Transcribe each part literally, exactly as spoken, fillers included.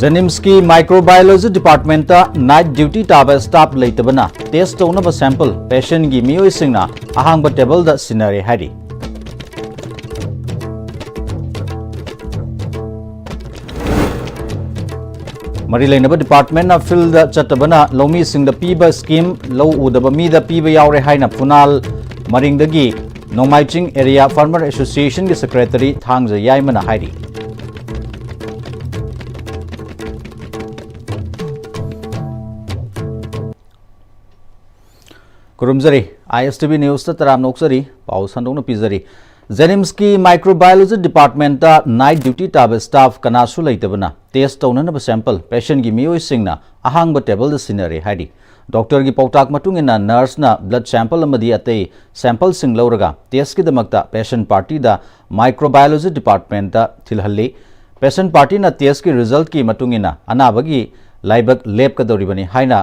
JNIMSꯀꯤ Microbiology Departmentꯇ night duty ꯇꯥꯕ staff ꯂꯩꯇꯕꯅ test ꯇꯧꯅꯕ sample patientꯀꯤ ꯃꯤꯑꯣꯏꯁꯤꯡꯅ ꯑꯍꯥꯡꯕ tableꯗ ꯁꯤꯟꯅꯔꯦ ꯍꯥꯏꯔꯤ꯫ ꯃꯔꯤ ꯂꯩꯅꯕ departmentꯅ fieldꯗ ꯆꯠꯇꯕꯅ ꯂꯧꯃꯤꯁꯤꯡꯗ ꯄꯤꯕ scheme, ꯂꯧ ꯎꯗꯕ ꯃꯤꯗ ꯄꯤꯕ ꯌꯥꯎꯔꯦ ꯍꯥꯏꯅ ꯐꯨꯅꯥꯜ ꯃꯔꯤꯡꯗꯒꯤ ꯅꯣꯡꯃꯥꯏꯆꯤꯡ Area Farmer Associationꯒꯤ secretary ꯊꯥꯡꯖ ꯌꯥꯏꯃꯅ ꯍꯥꯏꯔꯤ꯫ ꯈꯨꯔꯨꯝꯖꯔꯤ꯫ ISTV Newsꯇ ꯇꯔꯥꯝꯅ ꯑꯣꯛꯆꯔꯤ꯫ ꯄꯥꯎ ꯁꯟꯗꯣꯛꯅ ꯄꯤꯖꯔꯤ꯫ JNIMSꯀꯤ Microbiology Departmentꯇ night duty ꯇꯥꯕ staff ꯀꯅꯥꯁꯨ ꯂꯩꯇꯕꯅ test ꯇꯧꯅꯅꯕ sample patientꯀꯤ ꯃꯤꯑꯣꯏꯁꯤꯡꯅ ꯑꯍꯥꯡꯕ tableꯗ ꯁꯤꯟꯅꯔꯦ ꯍꯥꯏꯔꯤ꯫ Doctorꯒꯤ ꯄꯥꯎꯇꯥꯛ ꯃꯇꯨꯡ ꯏꯟꯅ nurseꯅ blood sample ꯑꯃꯗꯤ ꯑꯇꯩ sampleꯁꯤꯡ ꯂꯧꯔꯒ testꯀꯤꯗꯃꯛꯇ patient partyꯗ Microbiology Departmentꯇ ꯊꯤꯜꯍꯜꯂꯤ꯫ Patient partyꯅ testꯀꯤ resultꯀꯤ ꯃꯇꯨꯡ ꯏꯟꯅ ꯑꯅꯥꯕꯒꯤ ꯂꯥꯏꯕꯛ ꯂꯦꯞꯀꯗꯧꯔꯤꯕꯅꯤ ꯍꯥꯏꯅ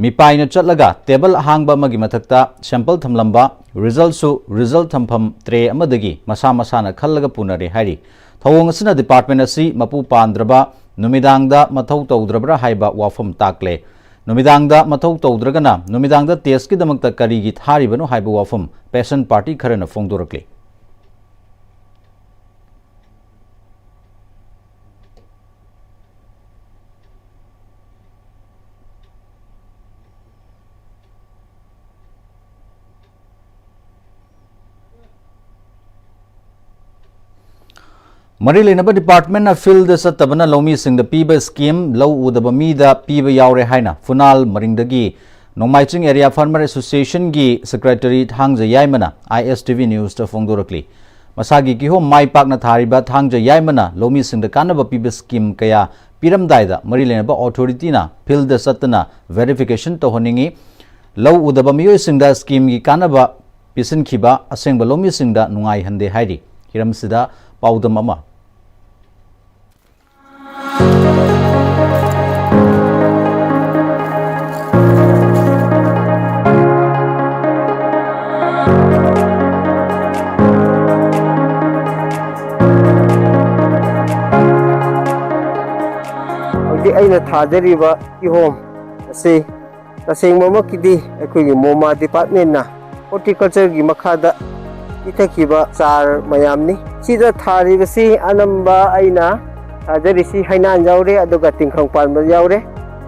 ꯃꯤꯄꯥꯏꯅ ꯆꯠꯂꯒ table ꯑꯍꯥꯡꯕ ꯑꯃꯒꯤ ꯃꯊꯛꯇ sample ꯊꯝꯂꯝꯕ, resultꯁꯨ result ꯊꯝꯐꯝ tray ꯑꯃꯗꯒꯤ ꯃꯁꯥ ꯃꯁꯥꯅ ꯈꯜꯂꯒ ꯄꯨꯅꯔꯦ ꯍꯥꯏꯔꯤ꯫ ꯊꯧꯑꯣꯡ ꯑꯁꯤꯅ department ꯑꯁꯤ ꯃꯄꯨ ꯄꯥꯟꯗ꯭ꯔꯕ, ꯅꯨꯃꯤꯗꯥꯡꯗ ꯃꯊꯧ ꯇꯧꯗ꯭ꯔꯕ꯭ꯔꯥ ꯍꯥꯏꯕ ꯋꯥꯐꯝ ꯇꯥꯛꯂꯦ꯫ ꯅꯨꯃꯤꯗꯥꯡꯗ ꯃꯊꯧ ꯇꯧꯗ꯭ꯔꯒꯅ ꯅꯨꯃꯤꯗꯥꯡꯗ testꯀꯤꯗꯃꯛꯇ ꯀꯔꯤꯒꯤ ꯊꯥꯔꯤꯕꯅꯣ ꯍꯥꯏꯕ ꯋꯥꯐꯝ patient party ꯈꯔꯅ ꯐꯣꯡꯗꯣꯔꯛꯂꯤ꯫ ꯃꯔꯤ ꯂꯩꯅꯕ departmentꯅ fieldꯗ ꯆꯠꯇꯕꯅ ꯂꯧꯃꯤꯁꯤꯡꯗ ꯄꯤꯕ scheme, ꯂꯧ ꯎꯗꯕ ꯃꯤꯗ ꯄꯤꯕ ꯌꯥꯎꯔꯦ ꯍꯥꯏꯅ ꯐꯨꯅꯥꯜ ꯃꯔꯤꯡꯗꯒꯤ ꯅꯣꯡꯃꯥꯏꯆꯤꯡ Area Farmer Associationꯒꯤ secretary ꯊꯥꯡꯖ ꯌꯥꯏꯃꯅ ISTV Newsꯇ ꯐꯣꯡꯗꯣꯔꯛꯂꯤ꯫ ꯃꯁꯥꯒꯤ ꯀꯤꯍꯣꯝ ꯃꯥꯏ ꯄꯥꯛꯅ ꯊꯥꯔꯤꯕ ꯊꯥꯡꯖ ꯌꯥꯏꯃꯅ ꯂꯧꯃꯤꯁꯤꯡꯗ ꯀꯥꯟꯅꯕ ꯄꯤꯕ scheme ꯀꯌꯥ ꯄꯤꯔꯝꯗꯥꯏꯗ ꯃꯔꯤ ꯂꯩꯅꯕ authorityꯅ fieldꯗ ꯆꯠꯇꯨꯅ verification ꯇꯧꯍꯟꯅꯤꯡꯏ꯫ ꯂꯧ ꯎꯗꯕ ꯃꯤꯑꯣꯏꯁꯤꯡꯗ schemeꯒꯤ ꯀꯥꯟꯅꯕ ꯄꯤꯁꯤꯟꯈꯤꯕ ꯑꯁꯦꯡꯕ ꯂꯧꯃꯤꯁꯤꯡꯗ ꯅꯨꯡꯉꯥꯏꯍꯟꯗꯦ ꯍꯥꯏꯔꯤ꯫ ꯍꯤꯔꯝꯁꯤꯗ ꯄꯥꯎꯗꯝ ꯑꯃ꯫ ꯍꯧꯖꯤꯛ ꯑꯩꯅ ꯊꯥꯖꯔꯤꯕ ꯀꯤꯍꯣꯝ ꯑꯁꯤ ꯇꯁꯦꯡꯕꯃꯛꯀꯤꯗꯤ ꯑꯩꯈꯣꯏꯒꯤ ꯃꯣꯃꯥ ꯗꯤꯄꯥꯔꯠꯃꯦꯟꯅ ꯍꯣꯔꯇꯤꯀꯜꯆꯔꯒꯤ ꯃꯈꯥꯗ ꯄꯤꯊꯈꯤꯕ ꯆꯥꯔ ꯃꯌꯥꯝꯅꯤ꯫ ꯁꯤꯗ ꯊꯥꯔꯤꯕꯁꯤ ꯑꯅꯝꯕ ꯑꯩꯅ ꯊꯥꯖꯔꯤꯁꯤ ꯍꯩꯅꯥꯟ ꯌꯥꯎꯔꯦ, ꯑꯗꯨꯒ ꯇꯤꯡꯈꯪ ꯄꯥꯟꯕ ꯌꯥꯎꯔꯦ꯫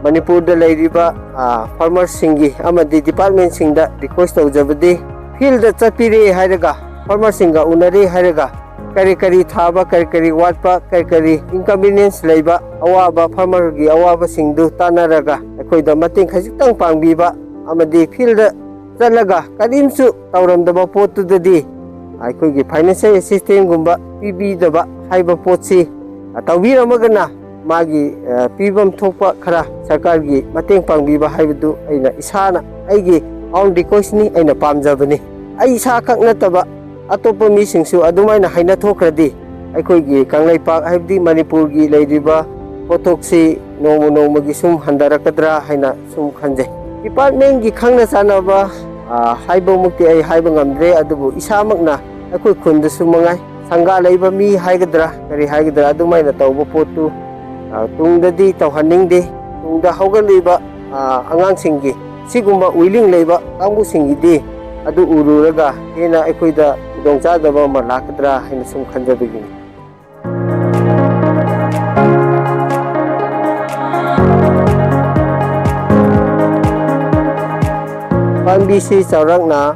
ꯃꯅꯤꯄꯨꯔꯗ ꯂꯩꯔꯤꯕ, ꯑ, ꯐꯥꯔꯃꯔꯁꯤꯡꯒꯤ ꯑꯃꯗꯤ ꯗꯤꯄꯥꯔꯠꯃꯦꯟꯁꯤꯡꯗ ꯔꯤꯀ꯭ꯋꯦꯁ ꯇꯧꯖꯕꯗꯤ, ꯐꯤꯜꯗ ꯆꯠꯄꯤꯔꯦ ꯍꯥꯏꯔꯒ, ꯐꯥꯔꯃꯔꯁꯤꯡꯒ ꯎꯅꯔꯦ ꯍꯥꯏꯔꯒ, ꯀꯔꯤ ꯀꯔꯤ ꯊꯥꯕ, ꯀꯔꯤ ꯀꯔꯤ ꯋꯥꯠꯄ, ꯀꯔꯤ ꯀꯔꯤ ꯏꯟꯀꯟꯚꯤꯅꯤꯌꯦꯟꯁ ꯂꯩꯕ, ꯑꯋꯥꯕ, ꯐꯥꯔꯃꯔꯒꯤ ꯑꯋꯥꯕꯁꯤꯡꯗꯨ ꯇꯥꯟꯅꯔꯒ ꯑꯩꯈꯣꯏꯗ ꯃꯇꯦꯡ ꯈꯖꯤꯛꯇꯪ ꯄꯥꯡꯕꯤꯕ, ꯑꯃꯗꯤ ꯐꯤꯜꯗ ꯆꯠꯂꯒ ꯀꯔꯤꯝꯁꯨ ꯇꯧꯔꯝꯗꯕ ꯄꯣꯠꯇꯨꯗꯗꯤ ꯑꯩꯈꯣꯏꯒꯤ ꯐꯥꯏꯅꯥꯟꯁꯤꯌꯦꯜ ꯑꯦꯁꯤꯁꯇꯦꯟꯁꯒꯨꯝꯕ ꯄꯤꯕꯤꯗꯕ ꯍꯥꯏꯕ ꯄꯣꯠꯁꯤ, ꯑ, ꯇꯧꯕꯤꯔꯝꯃꯒꯅ ꯃꯥꯒꯤ, ꯑ, ꯄꯤꯐꯝ ꯊꯣꯛꯄ ꯈꯔ ꯁꯔꯀꯥꯔꯒꯤ ꯃꯇꯦꯡ ꯄꯥꯡꯕꯤꯕ ꯍꯥꯏꯕꯗꯨ ꯑꯩꯅ ꯏꯁꯥꯅ ꯑꯩꯒꯤ ꯑꯣꯟ ꯔꯤꯀ꯭ꯋꯦꯁꯅꯤ, ꯑꯩꯅ ꯄꯥꯝꯖꯕꯅꯤ꯫ ꯑꯩ ꯏꯁꯥꯈꯛ ꯅꯠꯇꯕ ꯑꯇꯣꯞꯄ ꯃꯤꯁꯤꯡꯁꯨ ꯑꯗꯨꯃꯥꯏꯅ ꯍꯥꯏꯅ ꯊꯣꯛꯈ꯭ꯔꯗꯤ ꯑꯩꯈꯣꯏꯒꯤ ꯀꯪꯂꯩꯄꯥꯛ ꯍꯥꯏꯕꯗꯤ ꯃꯅꯤꯄꯨꯔꯒꯤ ꯂꯩꯔꯤꯕ ꯄꯣꯠꯊꯣꯛꯁꯤ ꯅꯣꯡꯃ ꯅꯣꯡꯃꯒꯤ ꯁꯨꯝ ꯍꯟꯊꯔꯛꯀꯗ꯭ꯔꯥ ꯍꯥꯏꯅ ꯁꯨꯝ ꯈꯟꯖꯩ꯫ ꯗꯤꯄꯥꯔꯠꯃꯦꯟꯒꯤ ꯈꯪꯅ ꯆꯥꯟꯅꯕ, ꯑ, ꯍꯥꯏꯕꯃꯛꯇꯤ ꯑꯩ ꯍꯥꯏꯕ ꯉꯝꯗ꯭ꯔꯦ, ꯑꯗꯨꯕꯨ ꯏꯁꯥꯃꯛꯅ ꯑꯩꯈꯣꯏ ꯈꯨꯟꯗꯁꯨ ꯃꯉꯥꯏ ꯁꯪꯒꯥ ꯂꯩꯕ ꯃꯤ ꯍꯥꯏꯒꯗ꯭ꯔꯥ ꯀꯔꯤ ꯍꯥꯏꯒꯗ꯭ꯔꯥ ꯑꯗꯨꯃꯥꯏꯅ ꯇꯧꯕ ꯄꯣꯠꯇꯨ, ꯑ, ꯇꯨꯡꯗꯗꯤ ꯇꯧꯍꯟꯅꯤꯡꯗꯦ꯫ ꯇꯨꯡꯗ ꯍꯧꯒꯠꯂꯤꯕ, ꯑ, ꯑꯉꯥꯡꯁꯤꯡꯒꯤ ꯁꯤꯒꯨꯝꯕ ꯋꯤꯂꯤꯡ ꯂꯩꯕ ꯀꯥꯡꯕꯨꯁꯤꯡꯒꯤꯗꯤ ꯑꯗꯨ ꯎꯔꯨꯔꯒ ꯍꯦꯟꯅ ꯑꯩꯈꯣꯏꯗ ꯈꯨꯗꯣꯡꯆꯥꯗꯕ ꯑꯃ ꯂꯥꯛꯀꯗ꯭ꯔꯥ ꯍꯥꯏꯅ ꯁꯨꯝ ꯈꯟꯖꯕꯒꯤꯅꯤ꯫ ꯄꯥꯝꯕꯤꯁꯤ ꯆꯥꯎꯔꯥꯛꯅ,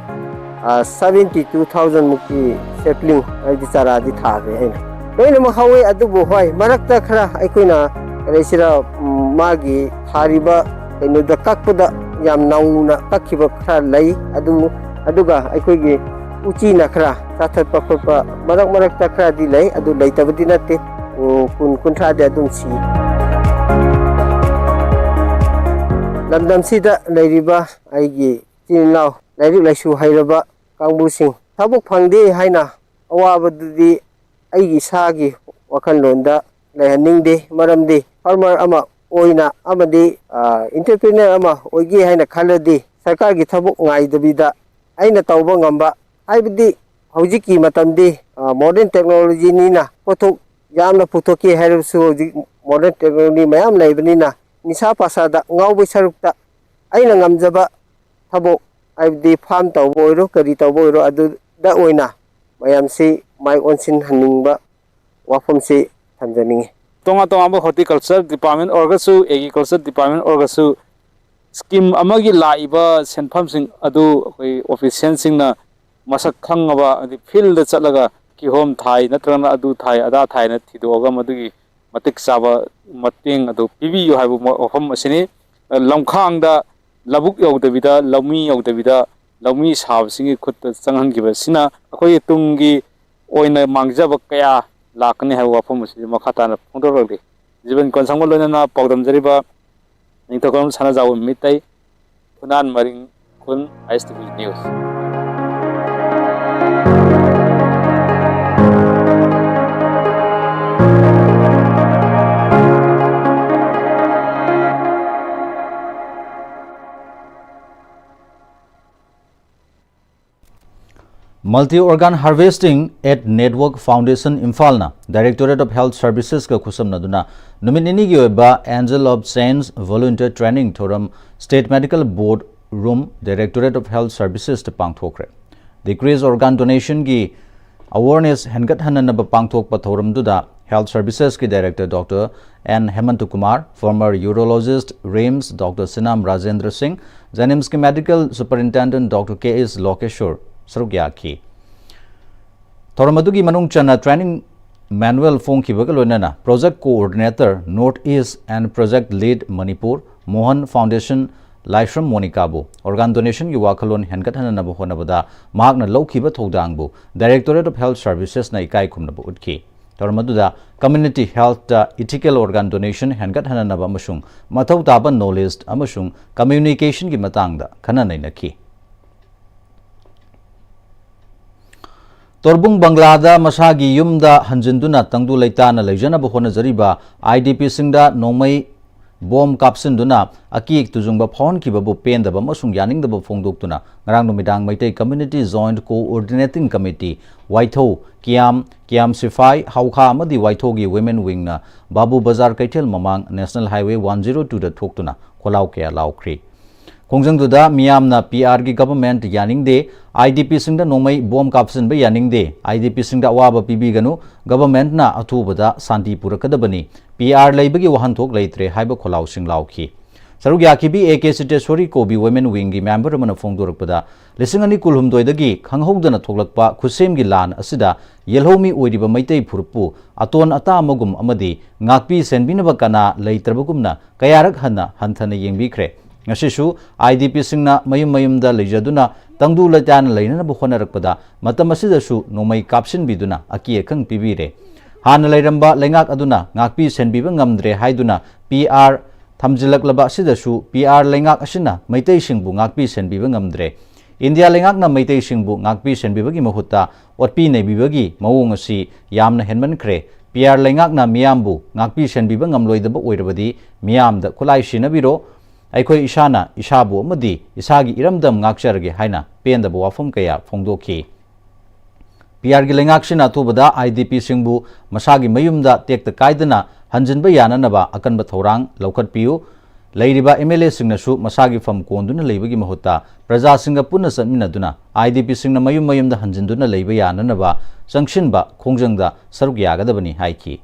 ꯑ, seventy two thousand ꯃꯨꯛꯀꯤ sapling ꯍꯥꯏꯗꯤ ꯆꯥꯔꯥꯗꯤ ꯊꯥꯈ꯭ꯔꯦ ꯑꯩꯅ꯫ ꯂꯣꯏꯅꯃꯛ ꯍꯧꯋꯦ, ꯑꯗꯨꯕꯨ ꯍꯣꯏ, ꯃꯔꯛꯇ ꯈꯔ ꯑꯩꯈꯣꯏꯅ ꯀꯔꯤꯁꯤꯔ, ꯎꯝ, ꯃꯥꯒꯤ ꯊꯥꯔꯤꯕ ꯀꯩꯅꯣꯗ ꯀꯛꯄꯗ ꯌꯥꯝ ꯅꯧꯅ ꯀꯛꯈꯤꯕ ꯈꯔ ꯂꯩ꯫ ꯑꯗꯨ, ꯑꯗꯨꯒ ꯑꯩꯈꯣꯏꯒꯤ ꯎꯆꯤꯅ ꯈꯔ ꯆꯥꯊꯠꯄ ꯈꯣꯠꯄ ꯃꯔꯛ ꯃꯔꯛꯇ ꯈꯔꯗꯤ ꯂꯩ, ꯑꯗꯨ ꯂꯩꯇꯕꯗꯤ ꯅꯠꯇꯦ꯫ ꯎꯝ, ꯀꯨꯟ, ꯀꯨꯟꯊ꯭ꯔꯥꯗꯤ ꯑꯗꯨꯝ ꯁꯤ꯫ ꯂꯝꯗꯝꯁꯤꯗ ꯂꯩꯔꯤꯕ ꯑꯩꯒꯤ ꯏꯆꯤꯟ ꯏꯅꯥꯎ ꯂꯥꯏꯔꯤꯛ ꯂꯥꯏꯁꯨ ꯍꯩꯔꯕ ꯀꯥꯡꯕꯨꯁꯤꯡ ꯊꯕꯛ ꯐꯪꯗꯦ ꯍꯥꯏꯅ ꯑꯋꯥꯕꯗꯨꯗꯤ ꯑꯩꯒꯤ ꯏꯁꯥꯒꯤ ꯋꯥꯈꯜꯂꯣꯟꯗ ꯂꯩꯍꯟꯅꯤꯡꯗꯦ꯫ ꯃꯔꯝꯗꯤ ꯐꯥꯔꯃꯔ ꯑꯃ ꯑꯣꯏꯅ ꯑꯃꯗꯤ, ꯑ, ꯑꯦꯟꯇꯔꯄ꯭ꯔꯤꯅꯔ ꯑꯃ ꯑꯣꯏꯒꯦ ꯍꯥꯏꯅ ꯈꯜꯂꯗꯤ ꯁꯔꯀꯥꯔꯒꯤ ꯊꯕꯛ ꯉꯥꯏꯗꯕꯤꯗ ꯑꯩꯅ ꯇꯧꯕ ꯉꯝꯕ, ꯍꯥꯏꯕꯗꯤ ꯍꯧꯖꯤꯛꯀꯤ ꯃꯇꯝꯗꯤ, ꯑ, ꯃꯣꯗꯔꯟ ꯇꯦꯛꯅꯣꯂꯣꯖꯤꯅꯤꯅ ꯄꯣꯠꯊꯣꯛ ꯌꯥꯝꯅ ꯄꯨꯊꯣꯛꯀꯦ ꯍꯥꯏꯔꯕꯁꯨ ꯍꯧꯖꯤꯛ modern technology ꯃꯌꯥꯝ ꯂꯩꯕꯅꯤꯅ ꯅꯤꯁꯥ ꯄꯥꯁꯥꯗ ꯉꯥꯎꯕꯩ ꯁꯔꯨꯛꯇ ꯑꯩꯅ ꯉꯝꯖꯕ ꯊꯕꯛ, ꯍꯥꯏꯕꯗꯤ farm ꯇꯧꯕ ꯑꯣꯏꯔꯣ, ꯀꯔꯤ ꯇꯧꯕ ꯑꯣꯏꯔꯣ, ꯑꯗꯨꯗ ꯑꯣꯏꯅ ꯃꯌꯥꯝꯁꯤ ꯃꯥꯏ ꯑꯣꯟꯁꯤꯟꯍꯟꯅꯤꯡꯕ ꯋꯥꯐꯝꯁꯤ ꯊꯝꯖꯅꯤꯡꯉꯤ꯫ ꯇꯣꯉꯥꯟ ꯇꯣꯉꯥꯟꯕ horticulture department ꯑꯣꯏꯔꯒꯁꯨ, agriculture department ꯑꯣꯏꯔꯒꯁꯨ, scheme ꯑꯃꯒꯤ ꯂꯥꯛꯏꯕ ꯁꯦꯟꯐꯝꯁꯤꯡ ꯑꯗꯨ ꯑꯩꯈꯣꯏ officialꯁꯤꯡꯅ ꯃꯁꯛ ꯈꯪꯉꯕ, ꯍꯥꯏꯗꯤ fieldꯗ ꯆꯠꯂꯒ ꯀꯤꯍꯣꯝ ꯊꯥꯏ ꯅꯠꯇ꯭ꯔꯒꯅ ꯑꯗꯨ ꯊꯥꯏ ꯑꯗꯥ ꯊꯥꯏꯅ ꯊꯤꯗꯣꯛꯑꯒ ꯃꯗꯨꯒꯤ ꯃꯇꯤꯛ ꯆꯥꯕ ꯃꯇꯦꯡ ꯑꯗꯨ ꯄꯤꯕꯤꯌꯨ ꯍꯥꯏꯕ ꯋꯥꯐꯝ ꯑꯁꯤꯅꯤ꯫ ꯂꯝꯈꯥꯡꯗ ꯂꯧꯕꯨꯛ ꯌꯧꯗꯕꯤꯗ, ꯂꯧꯃꯤ ꯌꯧꯗꯕꯤꯗ, ꯂꯧꯃꯤ ꯁꯥꯕꯁꯤꯡꯒꯤ ꯈꯨꯠꯇ ꯆꯪꯍꯟꯈꯤꯕꯁꯤꯅ ꯑꯩꯈꯣꯏꯒꯤ ꯇꯨꯡꯒꯤ ꯑꯣꯏꯅ ꯃꯥꯡꯖꯕ ꯀꯌꯥ ꯂꯥꯛꯀꯅꯤ ꯍꯥꯏꯕ ꯋꯥꯐꯝ ꯑꯁꯤ ꯃꯈꯥ ꯇꯥꯅ ꯐꯣꯡꯗꯣꯔꯛꯂꯤ꯫ ꯖꯤꯕꯟ ꯀꯣꯟꯁꯥꯡꯕ ꯂꯣꯏꯅꯅ ꯄꯥꯎꯗꯝꯖꯔꯤꯕ ꯅꯤꯡꯊꯧꯖꯝ ꯁꯅꯥꯖꯥꯎꯕ ꯃꯤꯇꯩ, ꯐꯨꯅꯥꯟ ꯃꯔꯤꯡ ꯈꯨꯟ, ISTV News꯫ Multi Organ Harvesting at Network Foundation ꯏꯝꯐꯥꯜꯅ Directorate of Health Servicesꯀ ꯈꯨꯠꯁꯝꯅꯗꯨꯅ ꯅꯨꯃꯤꯠ ꯅꯤꯅꯤꯒꯤ ꯑꯣꯏꯕ Angel of Change Volunteer Training ꯊꯧꯔꯝ State Medical Board Room, Directorate of Health Servicesꯇ ꯄꯥꯡꯊꯣꯛꯈ꯭ꯔꯦ꯫ Decrease organ donationꯒꯤ awareness ꯍꯦꯟꯒꯠꯍꯟꯅꯅꯕ ꯄꯥꯡꯊꯣꯛꯄ ꯊꯧꯔꯝꯗꯨꯗ Health Servicesꯀꯤ Director Doctor N ꯍꯦꯃꯟꯇ Kumar, former urologist, RIMS Doctor ꯁꯤꯅꯥꯝ Rajendra ꯁꯤꯡ, JNIMSꯀꯤ Medical Superintendent Doctor K S ꯂꯣꯀꯦꯁꯣꯔ ꯁꯔꯨꯛ ꯌꯥꯈꯤ꯫ ꯊꯧꯔꯝ ꯑꯗꯨꯒꯤ ꯃꯅꯨꯡ ꯆꯟꯅ training manual ꯐꯣꯡꯈꯤꯕꯒ ꯂꯣꯏꯅꯅ Project Coordinator North East and Project Lead Manipur Mohan foundation Laishram ꯃꯣꯅꯤꯀꯥꯕꯨ organ donationꯒꯤ ꯋꯥꯈꯜꯂꯣꯟ ꯍꯦꯟꯒꯠꯍꯟꯅꯅꯕ ꯍꯣꯠꯅꯕꯗ ꯃꯍꯥꯛꯅ ꯂꯧꯈꯤꯕ ꯊꯧꯗꯥꯡꯕꯨ Directorate of Health Servicesꯅ ꯏꯀꯥꯏ ꯈꯨꯝꯅꯕ ꯎꯠꯈꯤ꯫ ꯊꯧꯔꯝ ꯑꯗꯨꯗ community healthꯇ ethical organ donation ꯍꯦꯟꯒꯠꯍꯟꯅꯅꯕ ꯑꯃꯁꯨꯡ ꯃꯊꯧ ꯇꯥꯕ knowledge ꯑꯃꯁꯨꯡ communicationꯒꯤ ꯃꯇꯥꯡꯗ ꯈꯟꯅ ꯅꯩꯅꯈꯤ꯫ ꯇꯣꯔꯕꯨꯡ ꯕꯪꯒ꯭ꯂꯥꯗ ꯃꯁꯥꯒꯤ ꯌꯨꯝꯗ ꯍꯟꯖꯤꯟꯗꯨꯅ ꯇꯪꯗꯨ ꯂꯩꯇꯥꯅ ꯂꯩꯖꯅꯕ ꯍꯣꯠꯅꯖꯔꯤꯕ IDPꯁꯤꯡꯗ ꯅꯣꯡꯃꯩ ꯕꯣꯝ ꯀꯥꯞꯁꯤꯟꯗꯨꯅ ꯑꯀꯤ ꯇꯨꯖꯨꯡꯕ ꯐꯥꯎꯍꯟꯈꯤꯕꯕꯨ ꯄꯦꯟꯗꯕ ꯑꯃꯁꯨꯡ ꯌꯥꯅꯤꯡꯗꯕ ꯐꯣꯡꯗꯣꯛꯇꯨꯅ ꯉꯔꯥꯡ ꯅꯨꯃꯤꯗꯥꯡ Meitei Community Joint Coordinating Committee ꯋꯥꯏꯊꯧ, ꯀꯤꯌꯥꯝ, ꯀꯤꯌꯥꯝ ꯁꯤꯐꯥꯏ, ꯍꯥꯎꯈꯥ ꯑꯃꯗꯤ ꯋꯥꯏꯊꯧꯒꯤ Women Wingꯅ ꯕꯥꯕꯨ ꯕꯖꯥꯔ ꯀꯩꯊꯦꯜ ꯃꯃꯥꯡ National Highway one zero twoꯗ ꯊꯣꯛꯇꯨꯅ ꯈꯣꯜꯂꯥꯎ ꯀꯌꯥ ꯂꯥꯎꯈ꯭ꯔꯤ꯫ ꯈꯣꯡꯖꯪꯗꯨꯗ ꯃꯤꯌꯥꯝꯅ P Rꯒꯤ government ꯌꯥꯅꯤꯡꯗꯦ, IDPꯁꯤꯡꯗ ꯅꯣꯡꯃꯩ ꯕꯣꯝ ꯀꯥꯞꯁꯤꯟꯕ ꯌꯥꯅꯤꯡꯗꯦ, IDPꯁꯤꯡꯗ ꯑꯋꯥꯕ ꯄꯤꯕꯤꯒꯅꯨ, governmentꯅ ꯑꯊꯨꯕꯗ ꯁꯥꯟꯇꯤ ꯄꯨꯔꯛꯀꯗꯕꯅꯤ, P R ꯂꯩꯕꯒꯤ ꯋꯥꯍꯟꯊꯣꯛ ꯂꯩꯇ꯭ꯔꯦ ꯍꯥꯏꯕ ꯈꯣꯜꯂꯥꯎꯁꯤꯡ ꯂꯥꯎꯈꯤ꯫ ꯁꯔꯨꯛ ꯌꯥꯈꯤꯕꯤ A K ꯁꯤꯇꯦꯁ꯭ꯋꯔꯤ ꯀꯧꯕꯤ Women Wingꯒꯤ member ꯑꯃꯅ ꯐꯣꯡꯗꯣꯔꯛꯄꯗ, ꯂꯤꯁꯤꯡ ꯑꯅꯤ ꯀꯨꯟꯍꯨꯝꯗꯣꯏꯗꯒꯤ ꯈꯪꯍꯧꯗꯅ ꯊꯣꯛꯂꯛꯄ ꯈꯨꯠꯁꯦꯝꯒꯤ ꯂꯥꯟ ꯑꯁꯤꯗ ꯌꯦꯜꯍꯧꯃꯤ ꯑꯣꯏꯔꯤꯕ ꯃꯩꯇꯩ ꯐꯨꯔꯨꯞꯄꯨ ꯑꯇꯣꯟ ꯑꯇꯥ ꯑꯃꯒꯨꯝ ꯑꯃꯗꯤ ꯉꯥꯛꯄꯤ ꯁꯦꯟꯕꯤꯅꯕ ꯀꯅꯥ ꯂꯩꯇ꯭ꯔꯕꯒꯨꯝꯅ ꯀꯌꯥꯔꯛ ꯍꯟꯅ ꯍꯟꯊꯅ ꯌꯦꯡꯕꯤꯈ꯭ꯔꯦ꯫ ꯉꯁꯤꯁꯨ IDPꯁꯤꯡꯅ ꯃꯌꯨꯝ ꯃꯌꯨꯝꯗ ꯂꯩꯖꯗꯨꯅ ꯇꯪꯗꯨ ꯂꯩꯇꯥꯅ ꯂꯩꯅꯅꯕ ꯍꯣꯠꯅꯔꯛꯄꯗ ꯃꯇꯝ ꯑꯁꯤꯗꯁꯨ ꯅꯣꯡꯃꯩ ꯀꯥꯞꯁꯤꯟꯕꯤꯗꯨꯅ ꯑꯀꯤ ꯑꯈꯪ ꯄꯤꯕꯤꯔꯦ꯫ ꯍꯥꯟꯅ ꯂꯩꯔꯝꯕ ꯂꯩꯉꯥꯛ ꯑꯗꯨꯅ ꯉꯥꯛꯄꯤ ꯁꯦꯟꯕꯤꯕ ꯉꯝꯗ꯭ꯔꯦ ꯍꯥꯏꯗꯨꯅ P R ꯊꯝꯖꯤꯜꯂꯛꯂꯕ ꯑꯁꯤꯗꯁꯨ P R ꯂꯩꯉꯥꯛ ꯑꯁꯤꯅ ꯃꯩꯇꯩꯁꯤꯡꯕꯨ ꯉꯥꯛꯄꯤ ꯁꯦꯟꯕꯤꯕ ꯉꯝꯗ꯭ꯔꯦ꯫ ꯏꯟꯗꯤꯌꯥ ꯂꯩꯉꯥꯛꯅ ꯃꯩꯇꯩꯁꯤꯡꯕꯨ ꯉꯥꯛꯄꯤ ꯁꯦꯟꯕꯤꯕꯒꯤ ꯃꯍꯨꯠꯇ ꯑꯣꯠꯄꯤ ꯅꯩꯕꯤꯕꯒꯤ ꯃꯑꯣꯡ ꯑꯁꯤ ꯌꯥꯝꯅ ꯍꯦꯟꯃꯟꯈ꯭ꯔꯦ꯫ P R ꯂꯩꯉꯥꯛꯅ ꯃꯤꯌꯥꯝꯕꯨ ꯉꯥꯛꯄꯤ ꯁꯦꯟꯕꯤꯕ ꯉꯝꯂꯣꯏꯗꯕ ꯑꯣꯏꯔꯕꯗꯤ ꯃꯤꯌꯥꯝꯗ ꯈꯨꯠꯂꯥꯏ ꯁꯤꯟꯅꯕꯤꯔꯣ꯫ ꯑꯩꯈꯣꯏ ꯏꯁꯥꯅ ꯏꯁꯥꯕꯨ ꯑꯃꯗꯤ ꯏꯁꯥꯒꯤ ꯏꯔꯝꯗꯝ ꯉꯥꯛꯆꯔꯒꯦ ꯍꯥꯏꯅ ꯄꯦꯟꯗꯕ ꯋꯥꯐꯝ ꯀꯌꯥ ꯐꯣꯡꯗꯣꯛꯈꯤ꯫ P Rꯒꯤ ꯂꯩꯉꯥꯛꯁꯤꯅ ꯑꯊꯨꯕꯗ IDPꯁꯤꯡꯕꯨ ꯃꯁꯥꯒꯤ ꯃꯌꯨꯝꯗ ꯇꯦꯛꯇ ꯀꯥꯏꯗꯅ ꯍꯟꯖꯤꯟꯕ ꯌꯥꯅꯅꯕ ꯑꯀꯟꯕ ꯊꯧꯔꯥꯡ ꯂꯧꯈꯠꯄꯤꯌꯨ꯫ ꯂꯩꯔꯤꯕ MLAꯁꯤꯡꯅꯁꯨ ꯃꯁꯥꯒꯤ ꯐꯝ ꯀꯣꯟꯗꯨꯅ ꯂꯩꯕꯒꯤ ꯃꯍꯨꯠꯇ ꯄ꯭ꯔꯖꯥꯁꯤꯡꯒ ꯄꯨꯟꯅ ꯆꯠꯃꯤꯟꯅꯗꯨꯅ IDPꯁꯤꯡꯅ ꯃꯌꯨꯝ ꯃꯌꯨꯝꯗ ꯍꯟꯖꯤꯟꯗꯨꯅ ꯂꯩꯕ ꯌꯥꯅꯅꯕ ꯆꯪꯁꯤꯟꯕ ꯈꯣꯡꯖꯪꯗ ꯁꯔꯨꯛ ꯌꯥꯒꯗꯕꯅꯤ ꯍꯥꯏꯈꯤ꯫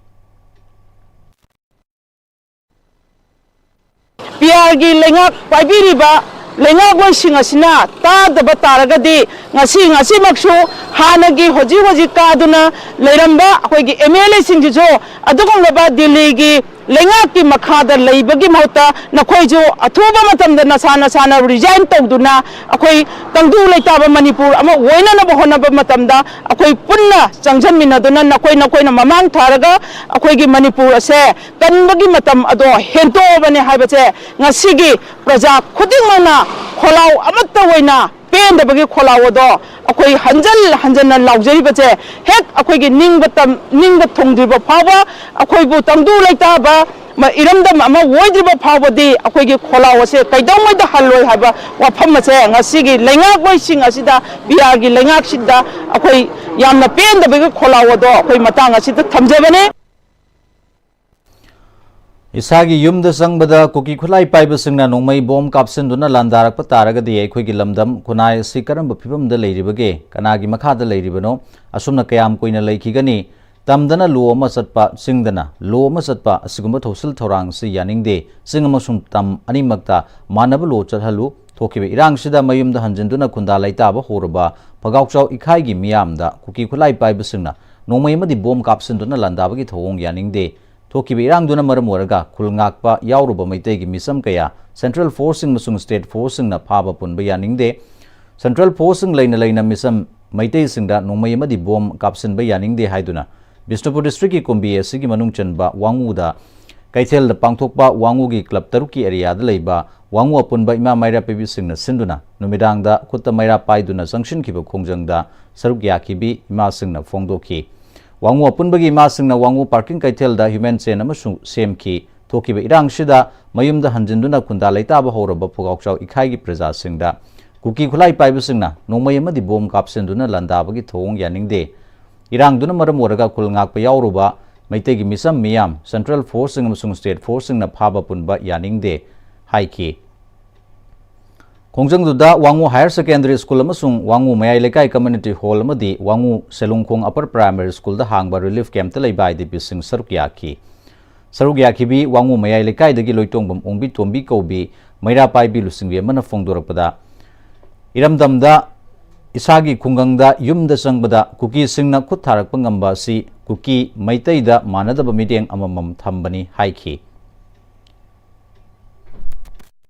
P Rꯒꯤ ꯂꯩꯉꯥꯛ ꯄꯥꯏꯕꯤꯔꯤꯕ ꯂꯩꯉꯥꯛꯂꯣꯏꯁꯤꯡ ꯑꯁꯤꯅ ꯇꯥꯗꯕ ꯇꯥꯔꯒꯗꯤ ꯉꯁꯤ ꯉꯁꯤꯃꯛꯁꯨ ꯍꯥꯟꯅꯒꯤ ꯍꯧꯖꯤꯛ ꯍꯧꯖꯤꯛ ꯀꯥꯗꯨꯅ ꯂꯩꯔꯝꯕ ꯑꯩꯈꯣꯏꯒꯤ MLAꯁꯤꯡꯁꯤꯁꯨ ꯑꯗꯨꯒꯨꯝꯂꯕ ꯗꯤꯜꯂꯤꯒꯤ ꯂꯩꯉꯥꯛꯀꯤ ꯃꯈꯥꯗ ꯂꯩꯕꯒꯤ ꯃꯍꯨꯠꯇ ꯅꯈꯣꯏꯁꯨ ꯑꯊꯨꯕ ꯃꯇꯝꯗ ꯅꯁꯥ ꯅꯁꯥꯅ resign ꯇꯧꯗꯨꯅ ꯑꯩꯈꯣꯏ ꯇꯪꯗꯨ ꯂꯩꯇꯥꯕ ꯃꯅꯤꯄꯨꯔ ꯑꯃ ꯑꯣꯏꯅꯅꯕ ꯍꯣꯠꯅꯕ ꯃꯇꯝꯗ ꯑꯩꯈꯣꯏ ꯄꯨꯟꯅ ꯆꯪꯁꯤꯟꯃꯤꯟꯅꯗꯨꯅ ꯅꯈꯣꯏ ꯅꯈꯣꯏꯅ ꯃꯃꯥꯡ ꯊꯥꯔꯒ ꯑꯩꯈꯣꯏꯒꯤ ꯃꯅꯤꯄꯨꯔ ꯑꯁꯦ ꯀꯟꯕꯒꯤ ꯃꯇꯝ ꯑꯗꯣ ꯍꯦꯟꯇꯣꯛꯑꯕꯅꯦ ꯍꯥꯏꯕꯁꯦ ꯉꯁꯤꯒꯤ ꯄ꯭ꯔꯖꯥ ꯈꯨꯗꯤꯡꯃꯛꯅ ꯈꯣꯜꯂꯥꯎ ꯑꯃꯠꯇ ꯑꯣꯏꯅ ꯄꯦꯟꯗꯕꯒꯤ ꯈꯣꯜꯂꯥꯎ ꯑꯗꯣ ꯑꯩꯈꯣꯏ ꯍꯟꯖꯜ ꯍꯟꯖꯟꯅ ꯂꯥꯎꯖꯔꯤꯕꯁꯦ ꯍꯦꯛ ꯑꯩꯈꯣꯏꯒꯤ ꯅꯤꯡꯕ ꯇꯝ-, ꯅꯤꯡꯕ ꯊꯨꯡꯗ꯭ꯔꯤꯕ ꯐꯥꯎꯕ ꯑꯩꯈꯣꯏꯕꯨ ꯇꯪꯗꯨ ꯂꯩꯇꯥꯕ ꯏꯔꯝꯗꯝ ꯑꯃ ꯑꯣꯏꯗ꯭ꯔꯤꯕ ꯐꯥꯎꯕꯗꯤ ꯑꯩꯈꯣꯏꯒꯤ ꯈꯣꯜꯂꯥꯎ ꯑꯁꯦ ꯀꯩꯗꯧꯉꯩꯗ ꯍꯜꯂꯣꯏ ꯍꯥꯏꯕ ꯋꯥꯐꯝ ꯑꯁꯦ ꯉꯁꯤꯒꯤ ꯂꯩꯉꯥꯛꯂꯣꯏꯁꯤꯡ ꯑꯁꯤꯗ, ꯕꯤꯍꯥꯔꯒꯤ ꯂꯩꯉꯥꯛꯁꯤꯗ ꯑꯩꯈꯣꯏ ꯌꯥꯝꯅ ꯄꯦꯟꯗꯕꯒꯤ ꯈꯣꯜꯂꯥꯎ ꯑꯗꯣ ꯑꯩꯈꯣꯏ ꯃꯇꯥꯡ ꯑꯁꯤꯗ ꯊꯝꯖꯕꯅꯤ꯫ ꯏꯁꯥꯒꯤ ꯌꯨꯝꯗ ꯆꯪꯕꯗ ꯀꯨꯀꯤ ꯈꯨꯠꯂꯥꯏ ꯄꯥꯏꯕꯁꯤꯡꯅ ꯅꯣꯡꯃꯩ ꯕꯣꯝ ꯀꯥꯞꯁꯤꯟꯗꯨꯅ ꯂꯥꯟꯗꯥꯔꯛꯄ ꯇꯥꯔꯒꯗꯤ ꯑꯩꯈꯣꯏꯒꯤ ꯂꯝꯗꯝ ꯈꯨꯟꯅꯥꯏ ꯑꯁꯤ ꯀꯔꯝꯕ ꯐꯤꯕꯝꯗ ꯂꯩꯔꯤꯕꯒꯦ? ꯀꯅꯥꯒꯤ ꯃꯈꯥꯗ ꯂꯩꯔꯤꯕꯅꯣ? ꯑꯁꯨꯝꯅ ꯀꯌꯥꯝ ꯀꯨꯏꯅ ꯂꯩꯈꯤꯒꯅꯤ? ꯇꯝꯗꯅ ꯂꯣ ꯑꯃ ꯆꯠꯄ, ꯆꯤꯡꯗꯅ ꯂꯣ ꯑꯃ ꯆꯠꯄ, ꯑꯁꯤꯒꯨꯝꯕ ꯊꯧꯁꯤꯜ ꯊꯧꯔꯥꯡ ꯑꯁꯤ ꯌꯥꯅꯤꯡꯗꯦ꯫ ꯆꯤꯡ ꯑꯃꯁꯨꯡ ꯇꯝ ꯑꯅꯤꯃꯛꯇ ꯃꯥꯟꯅꯕ ꯂꯣ ꯆꯠꯍꯜꯂꯨ꯫ ꯊꯣꯛꯈꯤꯕ ꯏꯔꯥꯡꯁꯤꯗ ꯃꯌꯨꯝꯗ ꯍꯟꯖꯤꯟꯗꯨꯅ ꯈꯨꯟꯗꯥ ꯂꯩꯇꯥꯕ ꯍꯧꯔꯕ ꯐꯒꯥꯎꯆꯥꯎ ꯏꯈꯥꯏꯒꯤ ꯃꯤꯌꯥꯝꯗ ꯀꯨꯀꯤ ꯈꯨꯠꯂꯥꯏ ꯄꯥꯏꯕꯁꯤꯡꯅ ꯅꯣꯡꯃꯩ ꯑꯃꯗꯤ ꯕꯣꯝ ꯀꯥꯞꯁꯤꯟꯗꯨꯅ ꯂꯥꯟꯗꯥꯕꯒꯤ ꯊꯧꯑꯣꯡ ꯌꯥꯅꯤꯡꯗꯦ꯫ ꯊꯣꯛꯈꯤꯕ ꯏꯔꯥꯡꯗꯨꯅ ꯃꯔꯝ ꯑꯣꯏꯔꯒ ꯈꯨꯜ ꯉꯥꯛꯄ ꯌꯥꯎꯔꯨꯕ ꯃꯩꯇꯩꯒꯤ ꯃꯤꯆꯝ ꯀꯌꯥ ꯁꯦꯟꯇ꯭ꯔꯦꯜ ꯐꯣꯔꯁꯁꯤꯡ ꯑꯃꯁꯨꯡ ꯁ꯭ꯇꯦꯠ ꯐꯣꯔꯁꯁꯤꯡꯅ ꯐꯥꯕ ꯄꯨꯟꯕ ꯌꯥꯅꯤꯡꯗꯦ꯫ ꯁꯦꯟꯇ꯭ꯔꯦꯜ ꯐꯣꯔꯁꯁꯤꯡ ꯂꯩꯅ ꯂꯩꯅ ꯃꯤꯆꯝ ꯃꯩꯇꯩꯁꯤꯡꯗ ꯅꯣꯡꯃꯩ ꯑꯃꯗꯤ ꯕꯣꯝ ꯀꯥꯞꯁꯤꯟꯕ ꯌꯥꯅꯤꯡꯗꯦ ꯍꯥꯏꯗꯨꯅ ꯕꯤꯁꯅꯨꯄꯨꯔ ꯗꯤꯁꯇ꯭ꯔꯤꯛꯀꯤ ꯀꯨꯝꯕꯤ ꯑꯁꯤꯒꯤ ꯃꯅꯨꯡ ꯆꯟꯕ ꯋꯥꯉꯨꯗ ꯀꯩꯊꯦꯜꯗ ꯄꯥꯡꯊꯣꯛꯄ ꯋꯥꯉꯨꯒꯤ ꯀ꯭ꯂꯕ ꯇꯔꯨꯛꯀꯤ ꯑꯦꯔꯤꯌꯥꯗ ꯂꯩꯕ ꯋꯥꯉꯨ ꯑꯄꯨꯟꯕ ꯏꯃꯥ ꯃꯩꯔꯥ ꯄꯥꯏꯕꯤꯁꯤꯡꯅ ꯁꯤꯟꯗꯨꯅ ꯅꯨꯃꯤꯗꯥꯡꯗ ꯈꯨꯠꯇ ꯃꯩꯔꯥ ꯄꯥꯏꯗꯨꯅ ꯆꯪꯁꯤꯟꯈꯤꯕ ꯈꯣꯡꯖꯪꯗ ꯁꯔꯨꯛ ꯌꯥꯈꯤꯕꯤ ꯏꯃꯥꯁꯤꯡꯅ ꯐꯣꯡꯗꯣꯛꯈꯤ꯫ ꯋꯥꯉꯨ ꯑꯄꯨꯟꯕꯒꯤ ꯏꯃꯥꯁꯤꯡꯅ ꯋꯥꯉꯨ ꯄꯥꯔꯀꯤꯡ ꯀꯩꯊꯦꯜꯗ ꯍ꯭ꯌꯨꯃꯦꯟ ꯆꯦꯟ ꯑꯃꯁꯨ ꯁꯦꯝꯈꯤ꯫ ꯊꯣꯛꯈꯤꯕ ꯏꯔꯥꯡꯁꯤꯗ ꯃꯌꯨꯝꯗ ꯍꯟꯖꯤꯟꯗꯨꯅ ꯈꯨꯟꯗꯥ ꯂꯩꯇꯥꯕ ꯍꯧꯔꯕ ꯐꯨꯒꯥꯎꯆꯥꯎ ꯏꯈꯥꯏꯒꯤ ꯄ꯭ꯔꯖꯥꯁꯤꯡꯗ ꯀꯨꯀꯤ ꯈꯨꯠꯂꯥꯏ ꯄꯥꯏꯕꯁꯤꯡꯅ ꯅꯣꯡꯃꯩ ꯑꯃꯗꯤ ꯕꯣꯝ ꯀꯥꯞꯁꯤꯟꯗꯨꯅ ꯂꯥꯟꯗꯥꯕꯒꯤ ꯊꯧꯑꯣꯡ ꯌꯥꯅꯤꯡꯗꯦ꯫ ꯏꯔꯥꯡꯗꯨꯅ ꯃꯔꯝ ꯑꯣꯏꯔꯒ ꯈꯨꯜ ꯉꯥꯛꯄ ꯌꯥꯎꯔꯨꯕ ꯃꯩꯇꯩꯒꯤ ꯃꯤꯆꯝ ꯃꯤꯌꯥꯝ ꯁꯦꯟꯇ꯭ꯔꯦꯜ ꯐꯣꯔꯁꯁꯤꯡ ꯑꯃꯁꯨꯡ ꯁ꯭ꯇꯦꯠ ꯐꯣꯔꯁꯁꯤꯡꯅ ꯐꯥꯕ ꯄꯨꯟꯕ ꯌꯥꯅꯤꯡꯗꯦ ꯍꯥꯏꯈꯤ꯫ ꯈꯣꯡꯖꯪꯗꯨꯗ ꯋꯥꯉꯨ ꯍꯥꯌꯔ ꯁꯦꯀꯦꯟꯗꯔꯤ ꯁ꯭ꯀꯨꯜ ꯑꯃꯁꯨꯡ ꯋꯥꯉꯨ ꯃꯌꯥꯏ ꯂꯩꯀꯥꯏ ꯀꯝꯃ꯭ꯌꯨꯅꯤꯇꯤ ꯍꯣꯜ ꯑꯃꯗꯤ ꯋꯥꯉꯨ ꯁꯦꯂꯨꯡꯈꯣꯡ ꯑꯄꯔ ꯄ꯭ꯔꯥꯏꯃꯥꯔꯤ ꯁ꯭ꯀꯨꯜꯗ ꯍꯥꯡꯕ ꯔꯤꯂꯤꯐ ꯀꯦꯝꯞꯇ ꯂꯩꯕ ꯑꯥꯏ ꯗꯤ ꯄꯤꯁꯤꯡ ꯁꯔꯨꯛ ꯌꯥꯈꯤ꯫ ꯁꯔꯨꯛ ꯌꯥꯈꯤꯕꯤ ꯋꯥꯉꯨ ꯃꯌꯥꯏ ꯂꯩꯀꯥꯏꯗꯒꯤ ꯂꯣꯏꯇꯣꯡꯕꯝ ꯑꯣꯡꯕꯤ ꯇꯣꯝꯕꯤ ꯀꯧꯕꯤ ꯃꯩꯔꯥ ꯄꯥꯏꯕꯤ ꯂꯨꯆꯤꯡꯕꯤ ꯑꯃꯅ ꯐꯣꯡꯗꯣꯔꯛꯄꯗ, ꯏꯔꯝꯗꯝꯗ ꯏꯁꯥꯒꯤ ꯈꯨꯡꯒꯪꯗ ꯌꯨꯝꯗ ꯆꯪꯕꯗ ꯀꯨꯀꯤꯁꯤꯡꯅ ꯈꯨꯠ ꯊꯥꯔꯛꯄ ꯉꯝꯕ ꯑꯁꯤ ꯀꯨꯀꯤ ꯃꯩꯇꯩꯗ ꯃꯥꯟꯅꯗꯕ ꯃꯤꯠꯌꯦꯡ ꯑꯃꯃꯝ ꯊꯝꯕꯅꯤ ꯍꯥꯏꯈꯤ꯫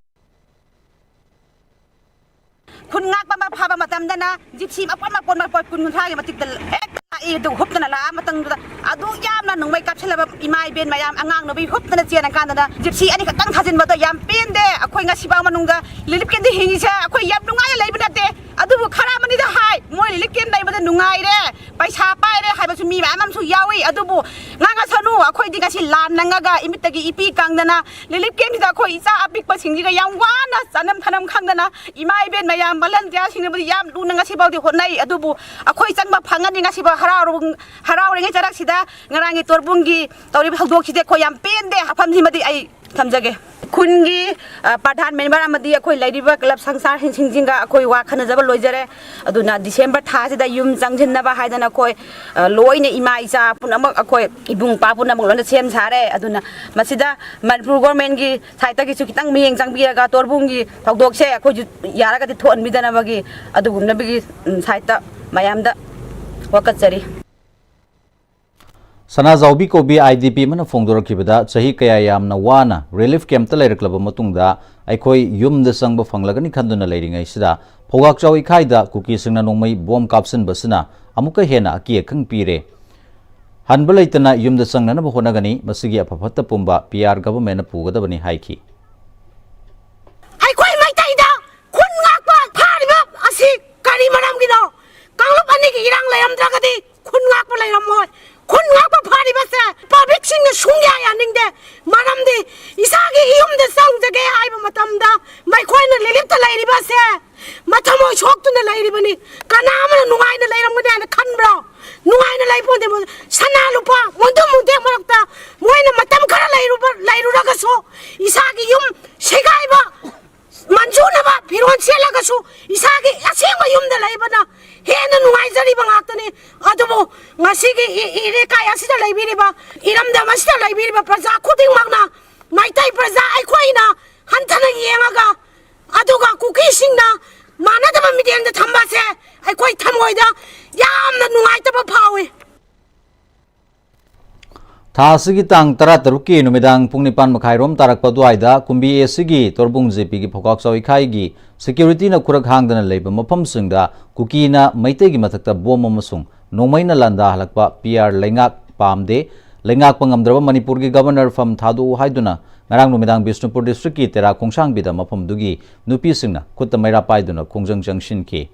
ꯈꯨꯟ ꯉꯥꯛꯄ ꯑꯃ ꯐꯥꯕ ꯃꯇꯝꯗꯅ ꯖꯤꯞꯁꯤ ꯃꯄꯣꯠ ꯃꯄꯣꯠ ꯃꯄꯣꯠ ꯀꯨꯟ ꯀꯨꯟꯊ꯭ꯔꯥꯒꯤ ꯃꯇꯤꯛꯇ ꯍꯦꯛꯇ ꯂꯥꯛꯏ꯫ ꯑꯗꯨ ꯍꯨꯞꯇꯅ ꯂꯥꯛꯑ ꯃꯇꯝꯗꯨꯗ ꯑꯗꯨ ꯌꯥꯝꯅ ꯅꯣꯡꯃꯩ ꯀꯥꯞꯁꯤꯜꯂꯕ ꯏꯃꯥ ꯏꯕꯦꯟ ꯃꯌꯥꯝ ꯑꯉꯥꯡ ꯅꯨꯄꯤ ꯍꯨꯞꯇꯅ ꯆꯦꯟꯅ ꯀꯥꯟꯗꯅ ꯖꯤꯞꯁꯤ ꯑꯅꯤꯈꯛꯇꯪ ꯊꯥꯖꯤꯟꯕꯗꯣ ꯌꯥꯝ ꯄꯦꯟꯗꯦ꯫ ꯑꯩꯈꯣꯏ ꯉꯁꯤꯐꯥꯎ ꯃꯅꯨꯡꯗ ꯔꯤꯂꯤꯐ ꯀꯦꯝꯗ ꯍꯤꯡꯉꯤꯁꯦ ꯑꯩꯈꯣꯏ ꯌꯥꯝ ꯅꯨꯡꯉꯥꯏꯅ ꯂꯩꯕ ꯅꯠꯇꯦ꯫ ꯑꯗꯨꯕꯨ ꯈꯔ ꯑꯃꯅꯤꯗ ꯍꯥꯏ, ꯔꯤꯂꯤꯐ ꯀꯦꯝ ꯂꯩꯕꯗ ꯅꯨꯡꯉꯥꯏꯔꯦ, ꯄꯩꯁꯥ ꯄꯥꯏꯔꯦ ꯍꯥꯏꯕꯁꯨ ꯃꯤ ꯃꯌꯥꯝ ꯑꯃꯁꯨ ꯌꯥꯎꯏ꯫ ꯑꯗꯨꯕꯨ ꯉꯥꯡꯉꯁꯅꯨ, ꯑꯩꯈꯣꯏꯗꯤ ꯉꯁꯤ ꯂꯥꯟ ꯅꯪꯉꯒ ꯏꯃꯤꯠꯇꯒꯤ ꯏꯄꯤ ꯀꯪꯗꯅ ꯔꯤꯂꯤꯐ ꯀꯦꯝꯁꯤꯗ ꯑꯩꯈꯣꯏ ꯏꯆꯥ ꯑꯄꯤꯛꯄꯁꯤꯡꯁꯤꯒ ꯌꯥꯝ ꯋꯥꯅ ꯆꯥꯅꯝ ꯊꯛꯅꯝ ꯈꯪꯗꯅ ꯏꯃꯥ ꯏꯕꯦꯟ ꯃꯌꯥꯝ ꯚꯣꯂꯟꯇꯤꯌꯥꯔꯁꯤꯡꯅꯕꯨꯗꯤ ꯌꯥꯝ ꯂꯨꯅ ꯉꯁꯤꯐꯥꯎꯗꯤ ꯍꯣꯠꯅꯩ꯫ ꯑꯗꯨꯕꯨ ꯑꯩꯈꯣꯏ ꯆꯪꯕ ꯐꯪꯉꯅꯤ꯫ ꯉꯁꯤꯐꯥꯎ ꯍꯔꯥꯎꯔꯨ-, ꯍꯔꯥꯎꯔꯤꯉꯩ ꯆꯔꯛꯁꯤꯗ ꯉꯔꯥꯡꯒꯤ ꯇꯣꯔꯕꯨꯡꯒꯤ ꯇꯧꯔꯤꯕ ꯊꯧꯗꯣꯛꯁꯤꯗꯤ ꯑꯩꯈꯣꯏ ꯌꯥꯝ ꯄꯦꯟꯗꯦ꯫ ꯃꯐꯝꯁꯤꯃꯗꯤ ꯑꯩ ꯊꯝꯖꯒꯦ꯫ ꯈꯨꯟꯒꯤ, ꯑ, ꯄ꯭ꯔꯙꯥꯟ ꯃꯦꯝꯕꯔ ꯑꯃꯗꯤ ꯑꯩꯈꯣꯏ ꯂꯩꯔꯤꯕ ꯀ꯭ꯂꯕ ꯁꯪꯁꯊꯥꯟꯁꯤꯡꯁꯤꯡꯒ ꯑꯩꯈꯣꯏ ꯋꯥ ꯈꯟꯅꯖꯕ ꯂꯣꯏꯖꯔꯦ꯫ ꯑꯗꯨꯅ ꯗꯤꯁꯦꯝꯕꯔ ꯊꯥꯁꯤꯗ ꯌꯨꯝ ꯆꯪꯁꯤꯟꯅꯕ ꯍꯥꯏꯗꯅ ꯑꯩꯈꯣꯏ, ꯑ, ꯂꯣꯏꯅ ꯏꯃꯥ ꯏꯆꯥ ꯄꯨꯝꯅꯃꯛ, ꯑꯩꯈꯣꯏ ꯏꯕꯨꯡ ꯏꯄ꯭ꯋꯥ ꯄꯨꯝꯅꯃꯛ ꯂꯣꯏꯅ ꯁꯦꯝ ꯁꯥꯔꯦ꯫ ꯑꯗꯨꯅ ꯃꯁꯤꯗ ꯃꯅꯤꯄꯨꯔ ꯒꯣꯔꯃꯦꯟꯒꯤ ꯁꯥꯏꯠꯇꯒꯤꯁꯨ ꯈꯤꯇꯪ ꯃꯤꯠꯌꯦꯡ ꯆꯪꯕꯤꯔꯒ ꯇꯣꯔꯕꯨꯡꯒꯤ ꯊꯧꯗꯣꯛꯁꯦ ꯑꯩꯈꯣꯏꯁꯨ ꯌꯥꯔꯒꯗꯤ ꯊꯣꯛꯍꯟꯕꯤꯗꯅꯕꯒꯤ ꯑꯗꯨꯒꯨꯝꯂꯕꯒꯤ, ꯎꯝ, ꯁꯥꯏꯠꯇ ꯃꯌꯥꯝꯗ ꯋꯥꯀꯠꯆꯔꯤ꯫ ꯁꯅꯥꯖꯥꯎꯕꯤ ꯀꯧꯕꯤ ꯑꯥꯏ ꯗꯤ ꯄꯤ ꯑꯃꯅ ꯐꯣꯡꯗꯣꯔꯛꯈꯤꯕꯗ, ꯆꯍꯤ ꯀꯌꯥ ꯌꯥꯝꯅ ꯋꯥꯅ ꯔꯤꯂꯤꯐ ꯀꯦꯝꯞꯇ ꯂꯩꯔꯛꯂꯕ ꯃꯇꯨꯡꯗ ꯑꯩꯈꯣꯏ ꯌꯨꯝꯗ ꯆꯪꯕ ꯐꯪꯂꯒꯅꯤ ꯈꯟꯗꯨꯅ ꯂꯩꯔꯤꯉꯩꯁꯤꯗ, ꯐꯧꯒꯥꯛꯆꯥꯎ ꯏꯈꯥꯏꯗ ꯀꯨꯀꯤꯁꯤꯡꯅ ꯅꯣꯡꯃꯩ ꯕꯣꯝ ꯀꯥꯞꯁꯤꯟꯕꯁꯤꯅ ꯑꯃꯨꯛꯀ ꯍꯦꯟꯅ ꯑꯀꯤ ꯑꯈꯪ ꯄꯤꯔꯦ꯫ ꯍꯟꯕ ꯂꯩꯇꯅ ꯌꯨꯝꯗ ꯆꯪꯅꯅꯕ ꯍꯣꯠꯅꯒꯅꯤ꯫ ꯃꯁꯤꯒꯤ ꯑꯐ ꯐꯠꯇ ꯄꯨꯝꯕ ꯄꯤ ꯑꯥꯔ ꯒꯚꯔꯟꯃꯦꯟꯠꯅ ꯄꯨꯒꯗꯕꯅꯤ ꯍꯥꯏꯈꯤ꯫ ꯑꯩꯈꯣꯏ ꯃꯩꯇꯩꯗ ꯈꯨꯟ ꯉꯥꯛꯄ ꯐꯥꯔꯤꯕ ꯑꯁꯤ ꯀꯔꯤ ꯃꯔꯝꯒꯤꯅꯣ? ꯀꯥꯡꯂꯨꯞ ꯑꯅꯤꯒꯤ ꯏꯔꯥꯡ ꯂꯩꯔꯝꯗ꯭ꯔꯒꯗꯤ ꯈꯨꯟ ꯉꯥꯛꯄ ꯂꯩꯔꯝꯃꯣꯏ꯫ ꯈꯨꯟ ꯉꯥꯛꯄ ꯐꯥꯔꯤꯕꯁꯦ ꯄꯕ꯭ꯂꯤꯛꯁꯤꯡꯅ ꯁꯨꯡꯌꯥ ꯌꯥꯅꯤꯡꯗꯦ꯫ ꯃꯔꯝꯗꯤ ꯏꯁꯥꯒꯤ ꯏꯌꯨꯝꯗ ꯆꯪꯖꯒꯦ ꯍꯥꯏꯕ ꯃꯇꯝꯗ ꯃꯈꯣꯏꯅ ꯔꯤꯂꯤꯐꯇ ꯂꯩꯔꯤꯕꯁꯦ ꯃꯊꯃꯣꯏ ꯁꯣꯛꯇꯨꯅ ꯂꯩꯔꯤꯕꯅꯤ꯫ ꯀꯅꯥ ꯑꯃꯅ ꯅꯨꯡꯉꯥꯏꯅ ꯂꯩꯔꯝꯒꯅꯤ ꯍꯥꯏꯅ ꯈꯟꯕ꯭ꯔꯣ? ꯅꯨꯡꯉꯥꯏꯅ ꯂꯩꯄꯣꯟꯇꯦ꯫ ꯁꯅꯥ ꯂꯨꯄꯥ ꯃꯣꯟꯊꯣꯛ ꯃꯣꯟꯊꯦꯛ ꯃꯔꯛꯇ ꯃꯣꯏꯅ ꯃꯇꯝ ꯈꯔ ꯂꯩꯔꯨꯕ, ꯂꯩꯔꯨꯔꯒꯁꯨ ꯏꯁꯥꯒꯤ ꯌꯨꯝ ꯁꯦꯒꯥꯏꯕ ꯃꯟꯖꯨꯅꯕ ꯐꯤꯔꯣꯜ ꯁꯦꯠꯂꯒꯁꯨ ꯏꯁꯥꯒꯤ ꯑꯁꯦꯡꯕ ꯌꯨꯝꯗ ꯂꯩꯕꯅ ꯍꯦꯟꯅ ꯅꯨꯡꯉꯥꯏꯖꯔꯤꯕ ꯉꯥꯛꯇꯅꯤ꯫ ꯑꯗꯨꯕꯨ ꯉꯁꯤꯒꯤ ꯏ-, ꯏꯔꯩꯀꯥꯏ ꯑꯁꯤꯗ ꯂꯩꯕꯤꯔꯤꯕ ꯏꯔꯝꯗꯝ ꯑꯁꯤꯗ ꯂꯩꯕꯤꯔꯤꯕ ꯄ꯭ꯔꯖꯥ ꯈꯨꯗꯤꯡꯃꯛꯅ ꯃꯩꯇꯩ ꯄ꯭ꯔꯖꯥ ꯑꯩꯈꯣꯏꯅ ꯍꯟꯊꯅ ꯌꯦꯡꯉꯒ ꯑꯗꯨꯒ ꯀꯨꯀꯤꯁꯤꯡꯅ ꯃꯥꯟꯅꯗꯕ ꯃꯤꯠꯌꯦꯡꯗ ꯊꯝꯕꯁꯦ ꯑꯩꯈꯣꯏ ꯊꯃꯣꯏꯗ ꯌꯥꯝꯅ ꯅꯨꯡꯉꯥꯏꯇꯕ ꯐꯥꯎꯏ꯫ ꯊꯥ ꯑꯁꯤꯒꯤ ꯇꯥꯡ ꯇꯔꯥꯇꯔꯨꯛꯀꯤ ꯅꯨꯃꯤꯗꯥꯡ ꯄꯨꯡ ꯅꯤꯄꯥꯟ ꯃꯈꯥꯏꯔꯣꯝ ꯇꯥꯔꯛꯄ ꯑꯗꯨꯋꯥꯏꯗ ꯀꯨꯝꯕꯤ ꯑꯦ ꯁꯤꯒꯤ ꯇꯣꯔꯕꯨꯡ ꯖꯦ ꯄꯤꯒꯤ ꯐꯧꯀꯥꯛꯆꯥꯎ ꯏꯀꯥꯏꯒꯤ ꯁꯦꯀ꯭ꯌꯨꯔꯤꯇꯤꯅ ꯈꯨꯔꯛ ꯍꯥꯡꯗꯅ ꯂꯩꯕ ꯃꯐꯝꯁꯤꯡꯗ ꯀꯨꯀꯤꯅ ꯃꯩꯇꯩꯒꯤ ꯃꯊꯛꯇ ꯕꯣꯝ ꯑꯃꯁꯨꯡ ꯅꯣꯡꯃꯩꯅ ꯂꯥꯟꯗꯥꯍꯜꯂꯛꯄ ꯄꯤ ꯑꯥꯔ ꯂꯩꯉꯥꯛ ꯄꯥꯝꯗꯦ꯫ ꯂꯩꯉꯥꯛꯄ ꯉꯝꯗ꯭ꯔꯕ ꯃꯅꯤꯄꯨꯔꯒꯤ ꯒꯕꯔꯅꯔ ꯐꯝ ꯊꯥꯗꯣꯛꯎ ꯍꯥꯏꯗꯨꯅ ꯉꯔꯥꯡ ꯅꯨꯃꯤꯗꯥꯡ ꯕꯤꯁꯅꯨꯄꯨꯔ ꯗꯤꯁꯇ꯭ꯔꯤꯛꯀꯤ ꯇꯦꯔꯥ ꯈꯣꯡꯁꯥꯡꯕꯤꯗ ꯃꯐꯝꯗꯨꯒꯤ ꯅꯨꯄꯤꯁꯤꯡꯅ ꯈꯨꯠꯇ ꯃꯩꯔꯥ ꯄꯥꯏꯗꯨꯅ ꯈꯣꯡꯖꯪ ꯆꯪꯁꯤꯟꯈꯤ꯫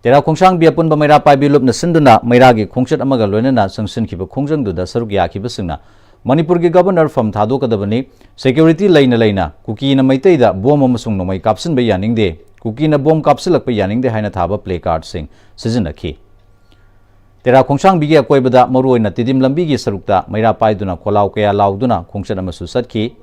ꯇꯦꯔꯥ ꯈꯣꯡꯁꯥꯡꯕꯤ ꯑꯄꯨꯟꯕ ꯃꯩꯔꯥ ꯄꯥꯏꯕꯤ ꯂꯨꯞꯅ ꯁꯤꯟꯗꯨꯅ ꯃꯩꯔꯥꯒꯤ ꯈꯣꯡꯆꯠ ꯑꯃꯒ ꯂꯣꯏꯅꯅ ꯆꯪꯁꯤꯟꯈꯤꯕ ꯈꯣꯡꯖꯪꯗꯨꯗ ꯁꯔꯨꯛ ꯌꯥꯈꯤꯕꯁꯤꯡꯅ ꯃꯅꯤꯄꯨꯔꯒꯤ ꯒꯕꯔꯅꯔ ꯐꯝ ꯊꯥꯗꯣꯛꯀꯗꯕꯅꯤ, ꯁꯦꯀ꯭ꯌꯨꯔꯤꯇꯤ ꯂꯩꯅ ꯂꯩꯅ ꯀꯨꯀꯤꯅ ꯃꯩꯇꯩꯗ ꯕꯣꯝ ꯑꯃꯁꯨꯡ ꯅꯣꯡꯃꯩ ꯀꯥꯞꯁꯤꯟꯕ ꯌꯥꯅꯤꯡꯗꯦ, ꯀꯨꯀꯤꯅ ꯕꯣꯝ ꯀꯥꯞꯁꯤꯜꯂꯛꯄ ꯌꯥꯅꯤꯡꯗꯦ ꯍꯥꯏꯅ ꯊꯥꯕ ꯄ꯭ꯂꯦ ꯀꯥꯔꯗꯁꯤꯡ ꯁꯤꯖꯤꯟꯅꯈꯤ꯫ ꯇꯦꯔꯥ ꯈꯣꯡꯁꯥꯡꯕꯤꯒꯤ ꯑꯀꯣꯏꯕꯗ ꯃꯔꯨꯑꯣꯏꯅ ꯇꯤꯗꯤꯝ ꯂꯝꯕꯤꯒꯤ ꯁꯔꯨꯛꯇ ꯃꯩꯔꯥ ꯄꯥꯏꯗꯨꯅ ꯈꯣꯜꯂꯥꯎ ꯀꯌꯥ ꯂꯥꯎꯗꯨꯅ ꯈꯣꯡꯆꯠ ꯑꯃꯁꯨ ꯆꯠꯈꯤ꯫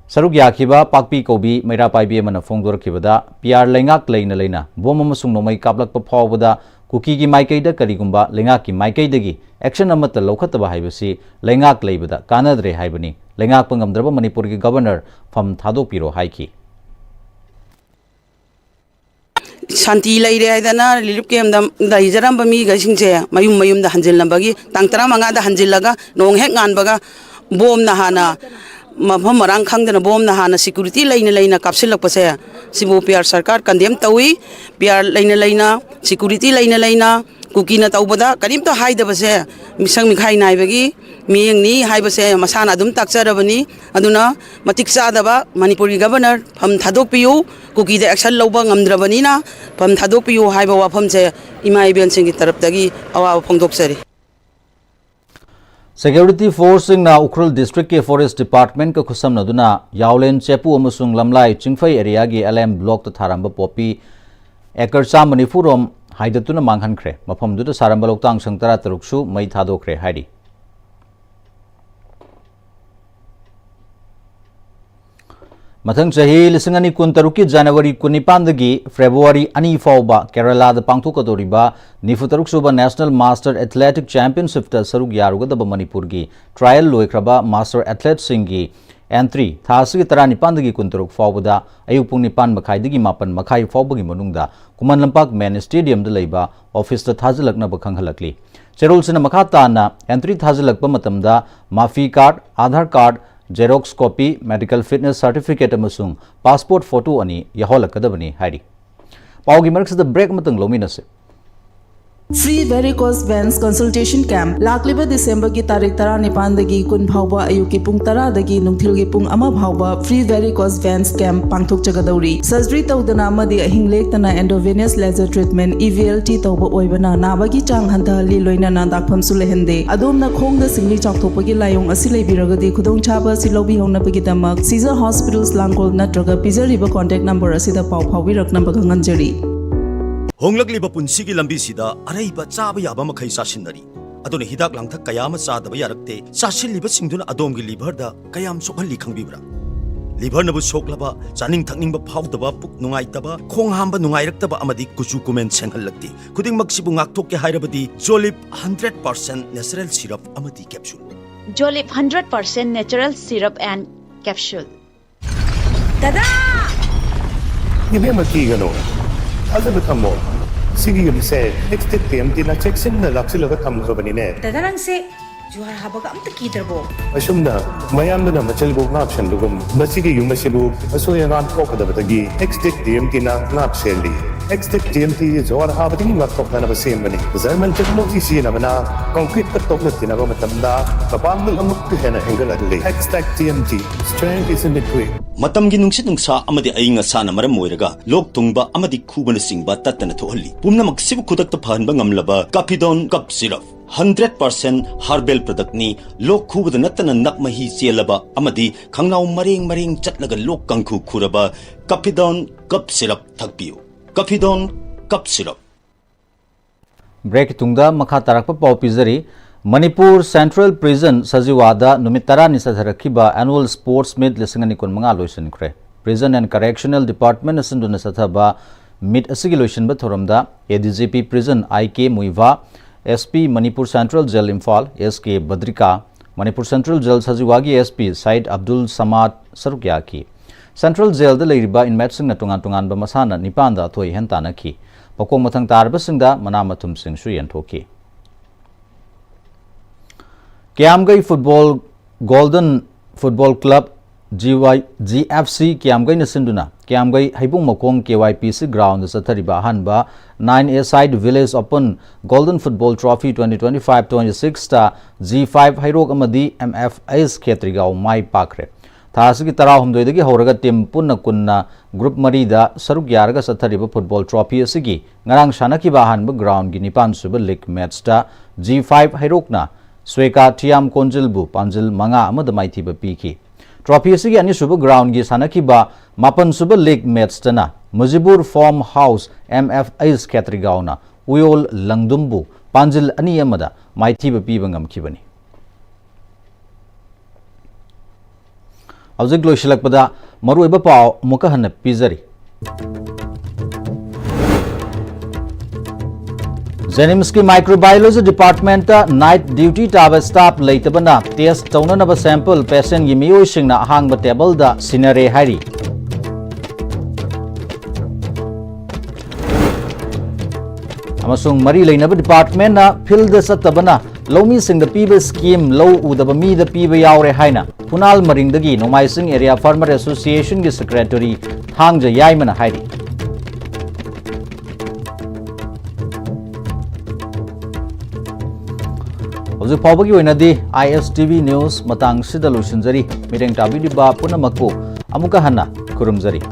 ꯁꯔꯨꯛ ꯌꯥꯈꯤꯕ ꯄꯥꯛꯄꯤ ꯀꯧꯕꯤ ꯃꯩꯔꯥ ꯄꯥꯏꯕꯤ ꯑꯃꯅ ꯐꯣꯡꯗꯣꯔꯛꯈꯤꯕꯗ, ꯄꯤ ꯑꯥꯔ ꯂꯩꯉꯥꯛ ꯂꯩꯅ ꯂꯩꯅ ꯕꯣꯝ ꯑꯃꯁꯨꯡ ꯅꯣꯡꯃꯩ ꯀꯥꯞꯂꯛꯄ ꯐꯥꯎꯕꯗ ꯀꯨꯀꯤꯒꯤ ꯃꯥꯏꯀꯩꯗ ꯀꯔꯤꯒꯨꯝꯕ ꯂꯩꯉꯥꯛꯀꯤ ꯃꯥꯏꯀꯩꯗꯒꯤ ꯑꯦꯛꯁꯟ ꯑꯃꯠꯇ ꯂꯧꯈꯠꯇꯕ ꯍꯥꯏꯕꯁꯤ ꯂꯩꯉꯥꯛ ꯂꯩꯕꯗ ꯀꯥꯟꯅꯗ꯭ꯔꯦ ꯍꯥꯏꯕꯅꯤ꯫ ꯂꯩꯉꯥꯛꯄ ꯉꯝꯗ꯭ꯔꯕ ꯃꯅꯤꯄꯨꯔꯒꯤ ꯒꯕꯔꯅꯔ ꯐꯝ ꯊꯥꯗꯣꯛꯄꯤꯔꯣ ꯍꯥꯏꯈꯤ꯫ ꯁꯥꯟꯇꯤ ꯂꯩꯔꯦ ꯍꯥꯏꯗꯅ ꯔꯤꯂꯤꯐ ꯀꯦꯝꯗ ꯂꯩꯖꯔꯝꯕ ꯃꯤꯈꯩꯁꯤꯡꯁꯦ ꯃꯌꯨꯝ ꯃꯌꯨꯝꯗ ꯍꯟꯖꯤꯜꯂꯝꯕꯒꯤ, ꯇꯥꯡ ꯇꯔꯥꯃꯉꯥꯗ ꯍꯟꯖꯤꯜꯂꯒ ꯅꯣꯡ ꯍꯦꯛ ꯉꯥꯟꯕꯒ ꯕꯣꯝꯅ ꯍꯥꯟꯅ, ꯃꯐꯝ ꯃꯔꯥꯡ ꯈꯪꯗꯅ ꯕꯣꯝꯅ ꯍꯥꯟꯅ ꯁꯦꯀ꯭ꯌꯨꯔꯤꯇꯤ ꯂꯩꯅ ꯂꯩꯅ ꯀꯥꯞꯁꯤꯜꯂꯛꯄꯁꯦ, ꯁꯤꯕꯨ ꯄꯤ ꯑꯥꯔ ꯁꯔꯀꯥꯔ ꯀꯟꯗꯦꯝ ꯇꯧꯏ꯫ ꯄꯤ ꯑꯥꯔ ꯂꯩꯅ ꯂꯩꯅ, ꯁꯦꯀ꯭ꯌꯨꯔꯤꯇꯤ ꯂꯩꯅ ꯂꯩꯅ ꯀꯨꯀꯤꯅ ꯇꯧꯕꯗ ꯀꯔꯤꯝꯇ ꯍꯥꯏꯗꯕꯁꯦ ꯃꯤꯁꯪ ꯃꯤꯈꯥꯏ ꯅꯥꯏꯕꯒꯤ ꯃꯤꯠꯌꯦꯡꯅꯤ ꯍꯥꯏꯕꯁꯦ ꯃꯁꯥꯅ ꯑꯗꯨꯝ ꯇꯥꯛꯆꯔꯕꯅꯤ꯫ ꯑꯗꯨꯅ ꯃꯇꯤꯛ ꯆꯥꯗꯕ ꯃꯅꯤꯄꯨꯔꯒꯤ ꯒꯕꯔꯅꯔ ꯐꯝ ꯊꯥꯗꯣꯛꯄꯤꯌꯨ, ꯀꯨꯀꯤꯗ ꯑꯦꯛꯁꯟ ꯂꯧꯕ ꯉꯝꯗ꯭ꯔꯕꯅꯤꯅ ꯐꯝ ꯊꯥꯗꯣꯛꯄꯤꯌꯨ ꯍꯥꯏꯕ ꯋꯥꯐꯝꯁꯦ ꯏꯃꯥ ꯏꯕꯦꯟꯁꯤꯡꯒꯤ ꯇꯔꯞꯇꯒꯤ ꯑꯋꯥꯕ ꯐꯣꯡꯗꯣꯛꯆꯔꯤ꯫ ꯁꯦꯀ꯭ꯌꯨꯔꯤꯇꯤ ꯐꯣꯔꯁꯁꯤꯡꯅ ꯎꯈ꯭ꯔꯨꯜ ꯗꯤꯁꯇ꯭ꯔꯤꯛꯀꯤ ꯐꯣꯔꯦꯁ ꯗꯤꯄꯥꯔꯠꯃꯦꯟꯠꯀ ꯈꯨꯠꯁꯝꯅꯗꯨꯅ ꯌꯥꯎꯂꯦꯟ ꯆꯦꯄꯨ ꯑꯃꯁꯨꯡ ꯂꯝꯂꯥꯏ ꯆꯤꯡꯐꯩ ꯑꯦꯔꯤꯌꯥꯒꯤ ꯑꯦꯜ ꯑꯦꯝ ꯕ꯭ꯂꯣꯛꯇ ꯊꯥꯔꯝꯕ ꯄꯣꯄꯤ ꯑꯦꯀꯔ ꯆꯥꯝꯃ ꯅꯤꯐꯨ ꯔꯣꯝ ꯍꯥꯏꯗꯠꯇꯨꯅ ꯃꯥꯡꯍꯟꯈ꯭ꯔꯦ꯫ ꯃꯐꯝꯗꯨꯗ ꯁꯥꯔꯝꯕ ꯂꯧꯇꯥꯡ ꯁꯪ ꯇꯔꯥ ꯇꯔꯨꯛꯁꯨ ꯃꯩ ꯊꯥꯗꯣꯛꯈ꯭ꯔꯦ ꯍꯥꯏꯔꯤ꯫ ꯃꯊꯪ ꯆꯍꯤ ꯂꯤꯁꯤꯡ ꯑꯅꯤ ꯀꯨꯟꯇꯔꯨꯛꯀꯤ ꯖꯅꯋꯥꯔꯤ ꯀꯨꯟꯅꯤꯄꯥꯟꯗꯒꯤ ꯐꯦꯕ꯭ꯔꯨꯋꯥꯔꯤ ꯑꯅꯤ ꯐꯥꯎꯕ ꯀꯦꯔꯂꯥꯗ ꯄꯥꯡꯊꯣꯛꯀꯗꯧꯔꯤꯕ ꯅꯤꯐꯨꯇꯔꯨꯛ ꯁꯨꯕ ꯅꯦꯁꯅꯦꯜ ꯃꯥꯁꯇꯔ ꯑꯦꯊꯂꯦꯇꯤꯛ ꯆꯦꯝꯄꯤꯌꯟꯁꯤꯞꯇ ꯁꯔꯨꯛ ꯌꯥꯔꯨꯒꯗꯕ ꯃꯅꯤꯄꯨꯔꯒꯤ ꯇ꯭ꯔꯥꯏꯌꯦꯜ ꯂꯣꯏꯈ꯭ꯔꯕ ꯃꯥꯁꯇꯔ ꯑꯦꯊꯂꯦꯠꯁꯤꯡꯒꯤ ꯑꯦꯟꯇ꯭ꯔꯤ ꯊꯥ ꯑꯁꯤꯒꯤ ꯇꯔꯥꯅꯤꯄꯥꯟꯗꯒꯤ ꯀꯨꯟꯇꯔꯨꯛ ꯐꯥꯎꯕꯗ ꯑꯌꯨꯛ ꯄꯨꯡ ꯅꯤꯄꯥꯟ ꯃꯈꯥꯏꯗꯒꯤ ꯃꯥꯄꯟ ꯃꯈꯥꯏ ꯐꯥꯎꯕꯒꯤ ꯃꯅꯨꯡꯗ ꯈꯨꯃꯟ ꯂꯝꯄꯥꯛ ꯃꯦꯟ ꯁ꯭ꯇꯦꯗꯤꯌꯝꯗ ꯂꯩꯕ ꯑꯣꯐꯤꯁꯇ ꯊꯥꯖꯤꯜꯂꯛꯅꯕ ꯈꯪꯍꯜꯂꯛꯂꯤ꯫ ꯆꯦꯔꯣꯜꯁꯤꯅ ꯃꯈꯥ ꯇꯥꯅ ꯑꯦꯟꯇ꯭ꯔꯤ ꯊꯥꯖꯤꯜꯂꯛꯄ ꯃꯇꯝꯗ ꯃꯥꯐꯤ card, Aadhaar card, xerox copy, medical fitness certificate ꯑꯃꯁꯨꯡ ꯄꯥꯁꯄꯣꯔꯠ ꯐꯣꯇꯣ ꯑꯅꯤ ꯌꯥꯎꯍꯜꯂꯛꯀꯗꯕꯅꯤ ꯍꯥꯏꯔꯤ꯫ ꯄꯥꯎꯒꯤ ꯃꯔꯛꯁꯤꯗ ꯕ꯭ꯔꯦꯛ ꯑꯃꯇꯪ ꯂꯧꯃꯤꯟꯅꯁꯤ꯫ Free Varicose Veins Consultation Camp ꯂꯥꯛꯂꯤꯕ ꯗꯤꯁꯦꯝꯕꯔꯒꯤ ꯇꯥꯔꯤꯛ ꯇꯔꯥꯅꯤꯄꯥꯟꯗꯒꯤ ꯀꯨꯟ ꯐꯥꯎꯕ ꯑꯌꯨꯛꯀꯤ ꯄꯨꯡ ꯇꯔꯥꯗꯒꯤ ꯅꯨꯡꯊꯤꯜꯒꯤ ꯄꯨꯡ ꯑꯃ ꯐꯥꯎꯕ Free Varicose Veins Camp ꯄꯥꯡꯊꯣꯛꯆꯒꯗꯧꯔꯤ꯫ ꯁꯔꯖꯔꯤ ꯇꯧꯗꯅ ꯑꯃꯗꯤ ꯑꯍꯤꯡ ꯂꯦꯛꯇꯅ Endovenous Laser Treatment, E V L T, ꯇꯧꯕ ꯑꯣꯏꯕꯅ ꯅꯥꯕꯒꯤ ꯆꯥꯡ ꯍꯟꯊꯍꯜꯂꯤ, ꯂꯣꯏꯅꯅ ꯗꯥꯛꯐꯝꯁꯨ ꯂꯩꯍꯟꯗꯦ꯫ ꯑꯗꯣꯝꯅ ꯈꯣꯡꯗ ꯁꯤꯡꯂꯤ ꯆꯥꯎꯊꯣꯛꯄꯒꯤ ꯂꯥꯏꯑꯣꯡ ꯑꯁꯤ ꯂꯩꯕꯤꯔꯒꯗꯤ ꯈꯨꯗꯣꯡꯆꯥꯕ ꯑꯁꯤ ꯂꯧꯕꯤꯍꯧꯅꯕꯒꯤꯗꯃꯛ Caesar Hospitals ꯂꯥꯡꯒꯣꯜ ꯅꯠꯇ꯭ꯔꯒ ꯄꯤꯖꯔꯤꯕ contact number ꯑꯁꯤꯗ ꯄꯥꯎ ꯐꯥꯎꯕꯤꯔꯛꯅꯕ ꯈꯪꯍꯟꯖꯔꯤ꯫ ꯍꯣꯡꯂꯛꯂꯤꯕ ꯄꯨꯟꯁꯤꯒꯤ ꯂꯝꯕꯤꯁꯤꯗ ꯑꯔꯩꯕ ꯆꯥꯕ ꯌꯥꯕ ꯃꯈꯩ ꯆꯥꯁꯤꯟꯅꯔꯤ꯫ ꯑꯗꯨꯅ ꯍꯤꯗꯥꯛ ꯂꯥꯡꯊꯛ ꯀꯌꯥ ꯑꯃ ꯆꯥꯗꯕ ꯌꯥꯔꯛꯇꯦ꯫ ꯆꯥꯁꯤꯜꯂꯤꯕꯁꯤꯡꯗꯨꯅ ꯑꯗꯣꯝꯒꯤ liverꯗ ꯀꯌꯥꯝ ꯁꯣꯛꯍꯜꯂꯤ ꯈꯪꯕꯤꯕ꯭ꯔꯥ? Liverꯅꯕꯨ ꯁꯣꯛꯂꯕ, ꯆꯥꯅꯤꯡ ꯊꯛꯅꯤꯡꯕ ꯐꯥꯎꯗꯕ, ꯄꯨꯛ ꯅꯨꯡꯉꯥꯏꯇꯕ, ꯈꯣꯡ ꯍꯥꯝꯕ ꯅꯨꯡꯉꯥꯏꯔꯛꯇꯕ ꯑꯃꯗꯤ ꯀꯨꯆꯨ ꯀꯨꯃꯦꯟ ꯁꯦꯡꯍꯜꯂꯛꯇꯦ꯫ ꯈꯨꯗꯤꯡꯃꯛꯁꯤꯕꯨ ꯉꯥꯛꯊꯣꯛꯀꯦ ꯍꯥꯏꯔꯕꯗꯤ Jolib hundred percent natural syrup ꯑꯃꯗꯤ capsule꯫ Jolib hundred percent natural syrup and capsule. ꯗꯗꯥ! ꯏꯕꯦꯝꯃ, ꯀꯤꯒꯅꯨ, ꯊꯥꯖꯕ ꯊꯝꯃꯣ꯫ ꯁꯤꯒꯤ ꯌꯨꯝꯁꯦ Extech T M Tꯅ ꯆꯦꯛꯁꯤꯟꯅ ꯂꯥꯛꯁꯤꯜꯂꯒ ꯊꯝꯈ꯭ꯔꯕꯅꯤꯅꯦ꯫ ꯗꯗꯥ, ꯅꯪꯁꯦ ꯖꯨꯍꯥꯔ ꯍꯥꯕꯒ ꯑꯝꯇ ꯀꯤꯗ꯭ꯔꯕꯣ? ꯑꯁꯨꯝꯅ ꯃꯌꯥꯝꯗꯨꯅ ꯃꯆꯤꯜꯕꯨ ꯉꯥꯛꯁꯦꯟꯕꯒꯨꯝ, ꯃꯁꯤꯒꯤ ꯌꯨꯝ ꯑꯁꯤꯕꯨ ꯑꯁꯣꯏ ꯑꯉꯥꯝ ꯊꯣꯛꯀꯗꯕꯗꯒꯤ Extech T M Tꯅ ꯉꯥꯛ ꯁꯦꯜꯂꯤ꯫ Extech T M T ꯖꯨꯍꯥꯔ ꯍꯥꯕꯗꯒꯤ ꯉꯥꯛꯊꯣꯛꯅꯅꯕ ꯁꯦꯝꯕꯅꯤ꯫ German technology ꯁꯤꯖꯤꯟꯅꯕꯅ concreteꯀ ꯇꯣꯛꯂꯛꯇꯅꯕ ꯃꯇꯝꯗ ꯃꯄꯥꯡꯒꯜ ꯑꯃꯨꯛꯀ ꯍꯦꯟꯅ ꯍꯦꯟꯒꯠꯍꯜꯂꯤ꯫ Extech T M T, strength is in the grit. ꯃꯇꯝꯒꯤ ꯅꯨꯡꯁꯤꯠ ꯅꯨꯡꯁꯥ ꯑꯃꯗꯤ ꯑꯏꯪ ꯑꯁꯥꯅ ꯃꯔꯝ ꯑꯣꯏꯔꯒ ꯂꯣꯛ ꯊꯨꯡꯕ ꯑꯃꯗꯤ ꯈꯨꯕꯅꯆꯤꯡꯕ ꯇꯠꯇꯅ ꯊꯣꯛꯍꯜꯂꯤ꯫ ꯄꯨꯝꯅꯃꯛꯁꯤꯕꯨ ꯈꯨꯗꯛꯇ ꯐꯍꯟꯕ ꯉꯝꯂꯕ Capidon Cough Syrup, hundred percent herbal productꯅꯤ꯫ ꯂꯣꯛ ꯈꯨꯕꯗ ꯅꯠꯇꯅ ꯅꯞ ꯃꯍꯤ ꯆꯦꯜꯂꯕ ꯑꯃꯗꯤ ꯈꯪꯅꯥꯎ ꯃꯔꯦꯡ ꯃꯔꯦꯡ ꯆꯠꯂꯒ ꯂꯣꯛ ꯀꯥꯡꯈꯨ ꯈꯨꯔꯕ Capidon Cough Syrup ꯊꯛꯄꯤꯌꯨ꯫ Capidon Cough Syrup꯫ Breakꯀꯤ ꯇꯨꯡꯗ ꯃꯈꯥ ꯇꯥꯔꯛꯄ ꯄꯥꯎ ꯄꯤꯖꯔꯤ꯫ ꯃꯅꯤꯄꯨꯔ Central Prison ꯁꯖꯤꯋꯥꯗ ꯅꯨꯃꯤꯠ ꯇꯔꯥꯅꯤ ꯆꯠꯊꯔꯛꯈꯤꯕ Annual Sports Meet ꯂꯤꯁꯤꯡ ꯑꯅꯤ ꯀꯨꯟꯃꯉꯥ ꯂꯣꯏꯁꯤꯟꯈ꯭ꯔꯦ꯫ Prison and Correctional Departmentꯅ ꯁꯤꯟꯗꯨꯅ ꯆꯠꯊꯕ meet ꯑꯁꯤꯒꯤ ꯂꯣꯏꯁꯤꯟꯕ ꯊꯧꯔꯝꯗ A D G P Prison I K Muivah, S P Manipur Central Jail Imphal S K ꯕꯗ꯭ꯔꯤꯀꯥ, Manipur Central Jail ꯁꯖꯤꯋꯥꯒꯤ S P ꯁꯥꯏꯗ ꯑꯕꯗꯨꯜ ꯁꯃꯥꯗ ꯁꯔꯨꯛ ꯌꯥꯈꯤ꯫ Central Jailꯗ ꯂꯩꯔꯤꯕ inmateꯁꯤꯡꯅ ꯇꯣꯉꯥꯟ ꯇꯣꯉꯥꯟꯕ ꯃꯁꯥꯟꯅ ꯅꯤꯄꯥꯟꯗ ꯑꯊꯣꯏ ꯑꯍꯦꯟ ꯇꯥꯟꯅꯈꯤ꯫ ꯃꯈꯣꯡ ꯃꯊꯪ ꯇꯥꯔꯕꯁꯤꯡꯗ ꯃꯅꯥ ꯃꯊꯨꯝꯁꯤꯡꯁꯨ ꯌꯦꯟꯊꯣꯛꯈꯤ꯫ Kyamgei football Golden Football Club G Y, G F C ꯀꯤꯌꯥꯝꯒꯩꯅ ꯁꯤꯟꯗꯨꯅ ꯀꯤꯌꯥꯝꯒꯩ ꯍꯩꯕꯨꯡ ꯃꯈꯣꯡ ꯀꯦ ꯋꯥꯏ ꯄꯤ ꯁꯤ ꯒ꯭ꯔꯥꯎꯟꯗ ꯆꯠꯊꯔꯤꯕ ꯑꯍꯥꯟꯕ Nine A Side Village Open Golden Football Trophy twenty twenty-five twenty-sixꯇ ꯖꯤ ꯐꯥꯏꯚ ꯍꯩꯔꯣꯛ ꯑꯃꯗꯤ ꯑꯦꯝ ꯑꯦꯐ ꯑꯩꯆ ꯈꯦꯇ꯭ꯔꯤꯒꯥꯎ ꯃꯥꯏ ꯄꯥꯛꯈ꯭ꯔꯦ꯫ ꯊꯥ ꯑꯁꯤꯒꯤ ꯇꯔꯥꯍꯨꯝꯗꯣꯏꯗꯒꯤ ꯍꯧꯔꯒ ꯇꯤꯝ ꯄꯨꯟꯅ ꯀꯨꯟꯅ ꯒ꯭ꯔꯨꯞ ꯃꯔꯤꯗ ꯁꯔꯨꯛ ꯌꯥꯔꯒ ꯆꯠꯊꯔꯤꯕ ꯐꯨꯠꯕꯣꯜ ꯇ꯭ꯔꯣꯐꯤ ꯑꯁꯤꯒꯤ ꯉꯔꯥꯡ ꯁꯥꯟꯅꯈꯤꯕ ꯑꯍꯥꯟꯕ ꯒ꯭ꯔꯥꯎꯟꯒꯤ ꯅꯤꯄꯥꯟ ꯁꯨꯕ ꯂꯤꯒ ꯃꯦꯠꯆꯇ ꯖꯤ ꯐꯥꯏꯚ ꯍꯩꯔꯣꯛꯅ ꯁ꯭ꯋꯦꯀꯥ ꯊꯤꯌꯥꯝ ꯀꯣꯟꯖꯤꯜꯕꯨ ꯄꯥꯟꯖꯤꯜ ꯃꯉꯥ ꯑꯃꯗ ꯃꯥꯏꯊꯤꯕ ꯄꯤꯈꯤ꯫ ꯇ꯭ꯔꯣꯐꯤ ꯑꯁꯤꯒꯤ ꯑꯅꯤꯁꯨꯕ ꯒ꯭ꯔꯥꯎꯟꯒꯤ ꯁꯥꯟꯅꯈꯤꯕ ꯃꯥꯄꯟ ꯁꯨꯕ ꯂꯤꯒ ꯃꯦꯠꯆꯇꯅ Mujibur farm house M F H ꯈꯦꯇ꯭ꯔꯤꯒꯥꯎꯅ ꯎꯌꯣꯜ ꯂꯪꯗꯨꯝꯕꯨ ꯄꯥꯟꯖꯤꯜ ꯑꯅꯤ ꯑꯃꯗ ꯃꯥꯏꯊꯤꯕ ꯄꯤꯕ ꯉꯝꯈꯤꯕꯅꯤ꯫ ꯍꯧꯖꯤꯛ ꯂꯣꯏꯁꯤꯜꯂꯛꯄꯗ ꯃꯔꯨꯑꯣꯏꯕ ꯄꯥꯎ ꯑꯃꯨꯛꯀ ꯍꯟꯅ ꯄꯤꯖꯔꯤ꯫ JNIMSꯀꯤ Microbiology Departmentꯇ night duty ꯇꯥꯕ staff ꯂꯩꯇꯕꯅ test ꯇꯧꯅꯅꯕ sample patientꯒꯤ ꯃꯤꯑꯣꯏꯁꯤꯡꯅ ꯑꯍꯥꯡꯕ tableꯗ ꯁꯤꯟꯅꯔꯦ ꯍꯥꯏꯔꯤ꯫ ꯑꯃꯁꯨꯡ ꯃꯔꯤ ꯂꯩꯅꯕ departmentꯅ fieldꯗ ꯆꯠꯇꯕꯅ ꯂꯧꯃꯤꯁꯤꯡꯗ ꯄꯤꯕ scheme ꯂꯧ ꯎꯗꯕ ꯃꯤꯗ ꯄꯤꯕ ꯌꯥꯎꯔꯦ ꯍꯥꯏꯅ ꯐꯨꯅꯥꯜ ꯃꯔꯤꯡꯗꯒꯤ ꯅꯣꯡꯃꯥꯏꯆꯤꯡ Area Farmer Associationꯒꯤ secretary ꯊꯥꯡꯖ ꯌꯥꯏꯃꯅ ꯍꯥꯏꯔꯤ꯫ ꯍꯧꯖꯤꯛ ꯐꯥꯎꯕꯒꯤ ꯑꯣꯏꯅꯗꯤ I S T V news ꯃꯇꯥꯡꯁꯤꯗ ꯂꯣꯏꯁꯤꯟꯖꯔꯤ꯫ ꯃꯤꯠꯌꯦꯡ ꯇꯥꯕꯤꯔꯤꯕ ꯄꯨꯝꯅꯃꯛꯄꯨ ꯑꯃꯨꯛꯀ ꯍꯟꯅ ꯈꯨꯔꯨꯝꯖꯔꯤ꯫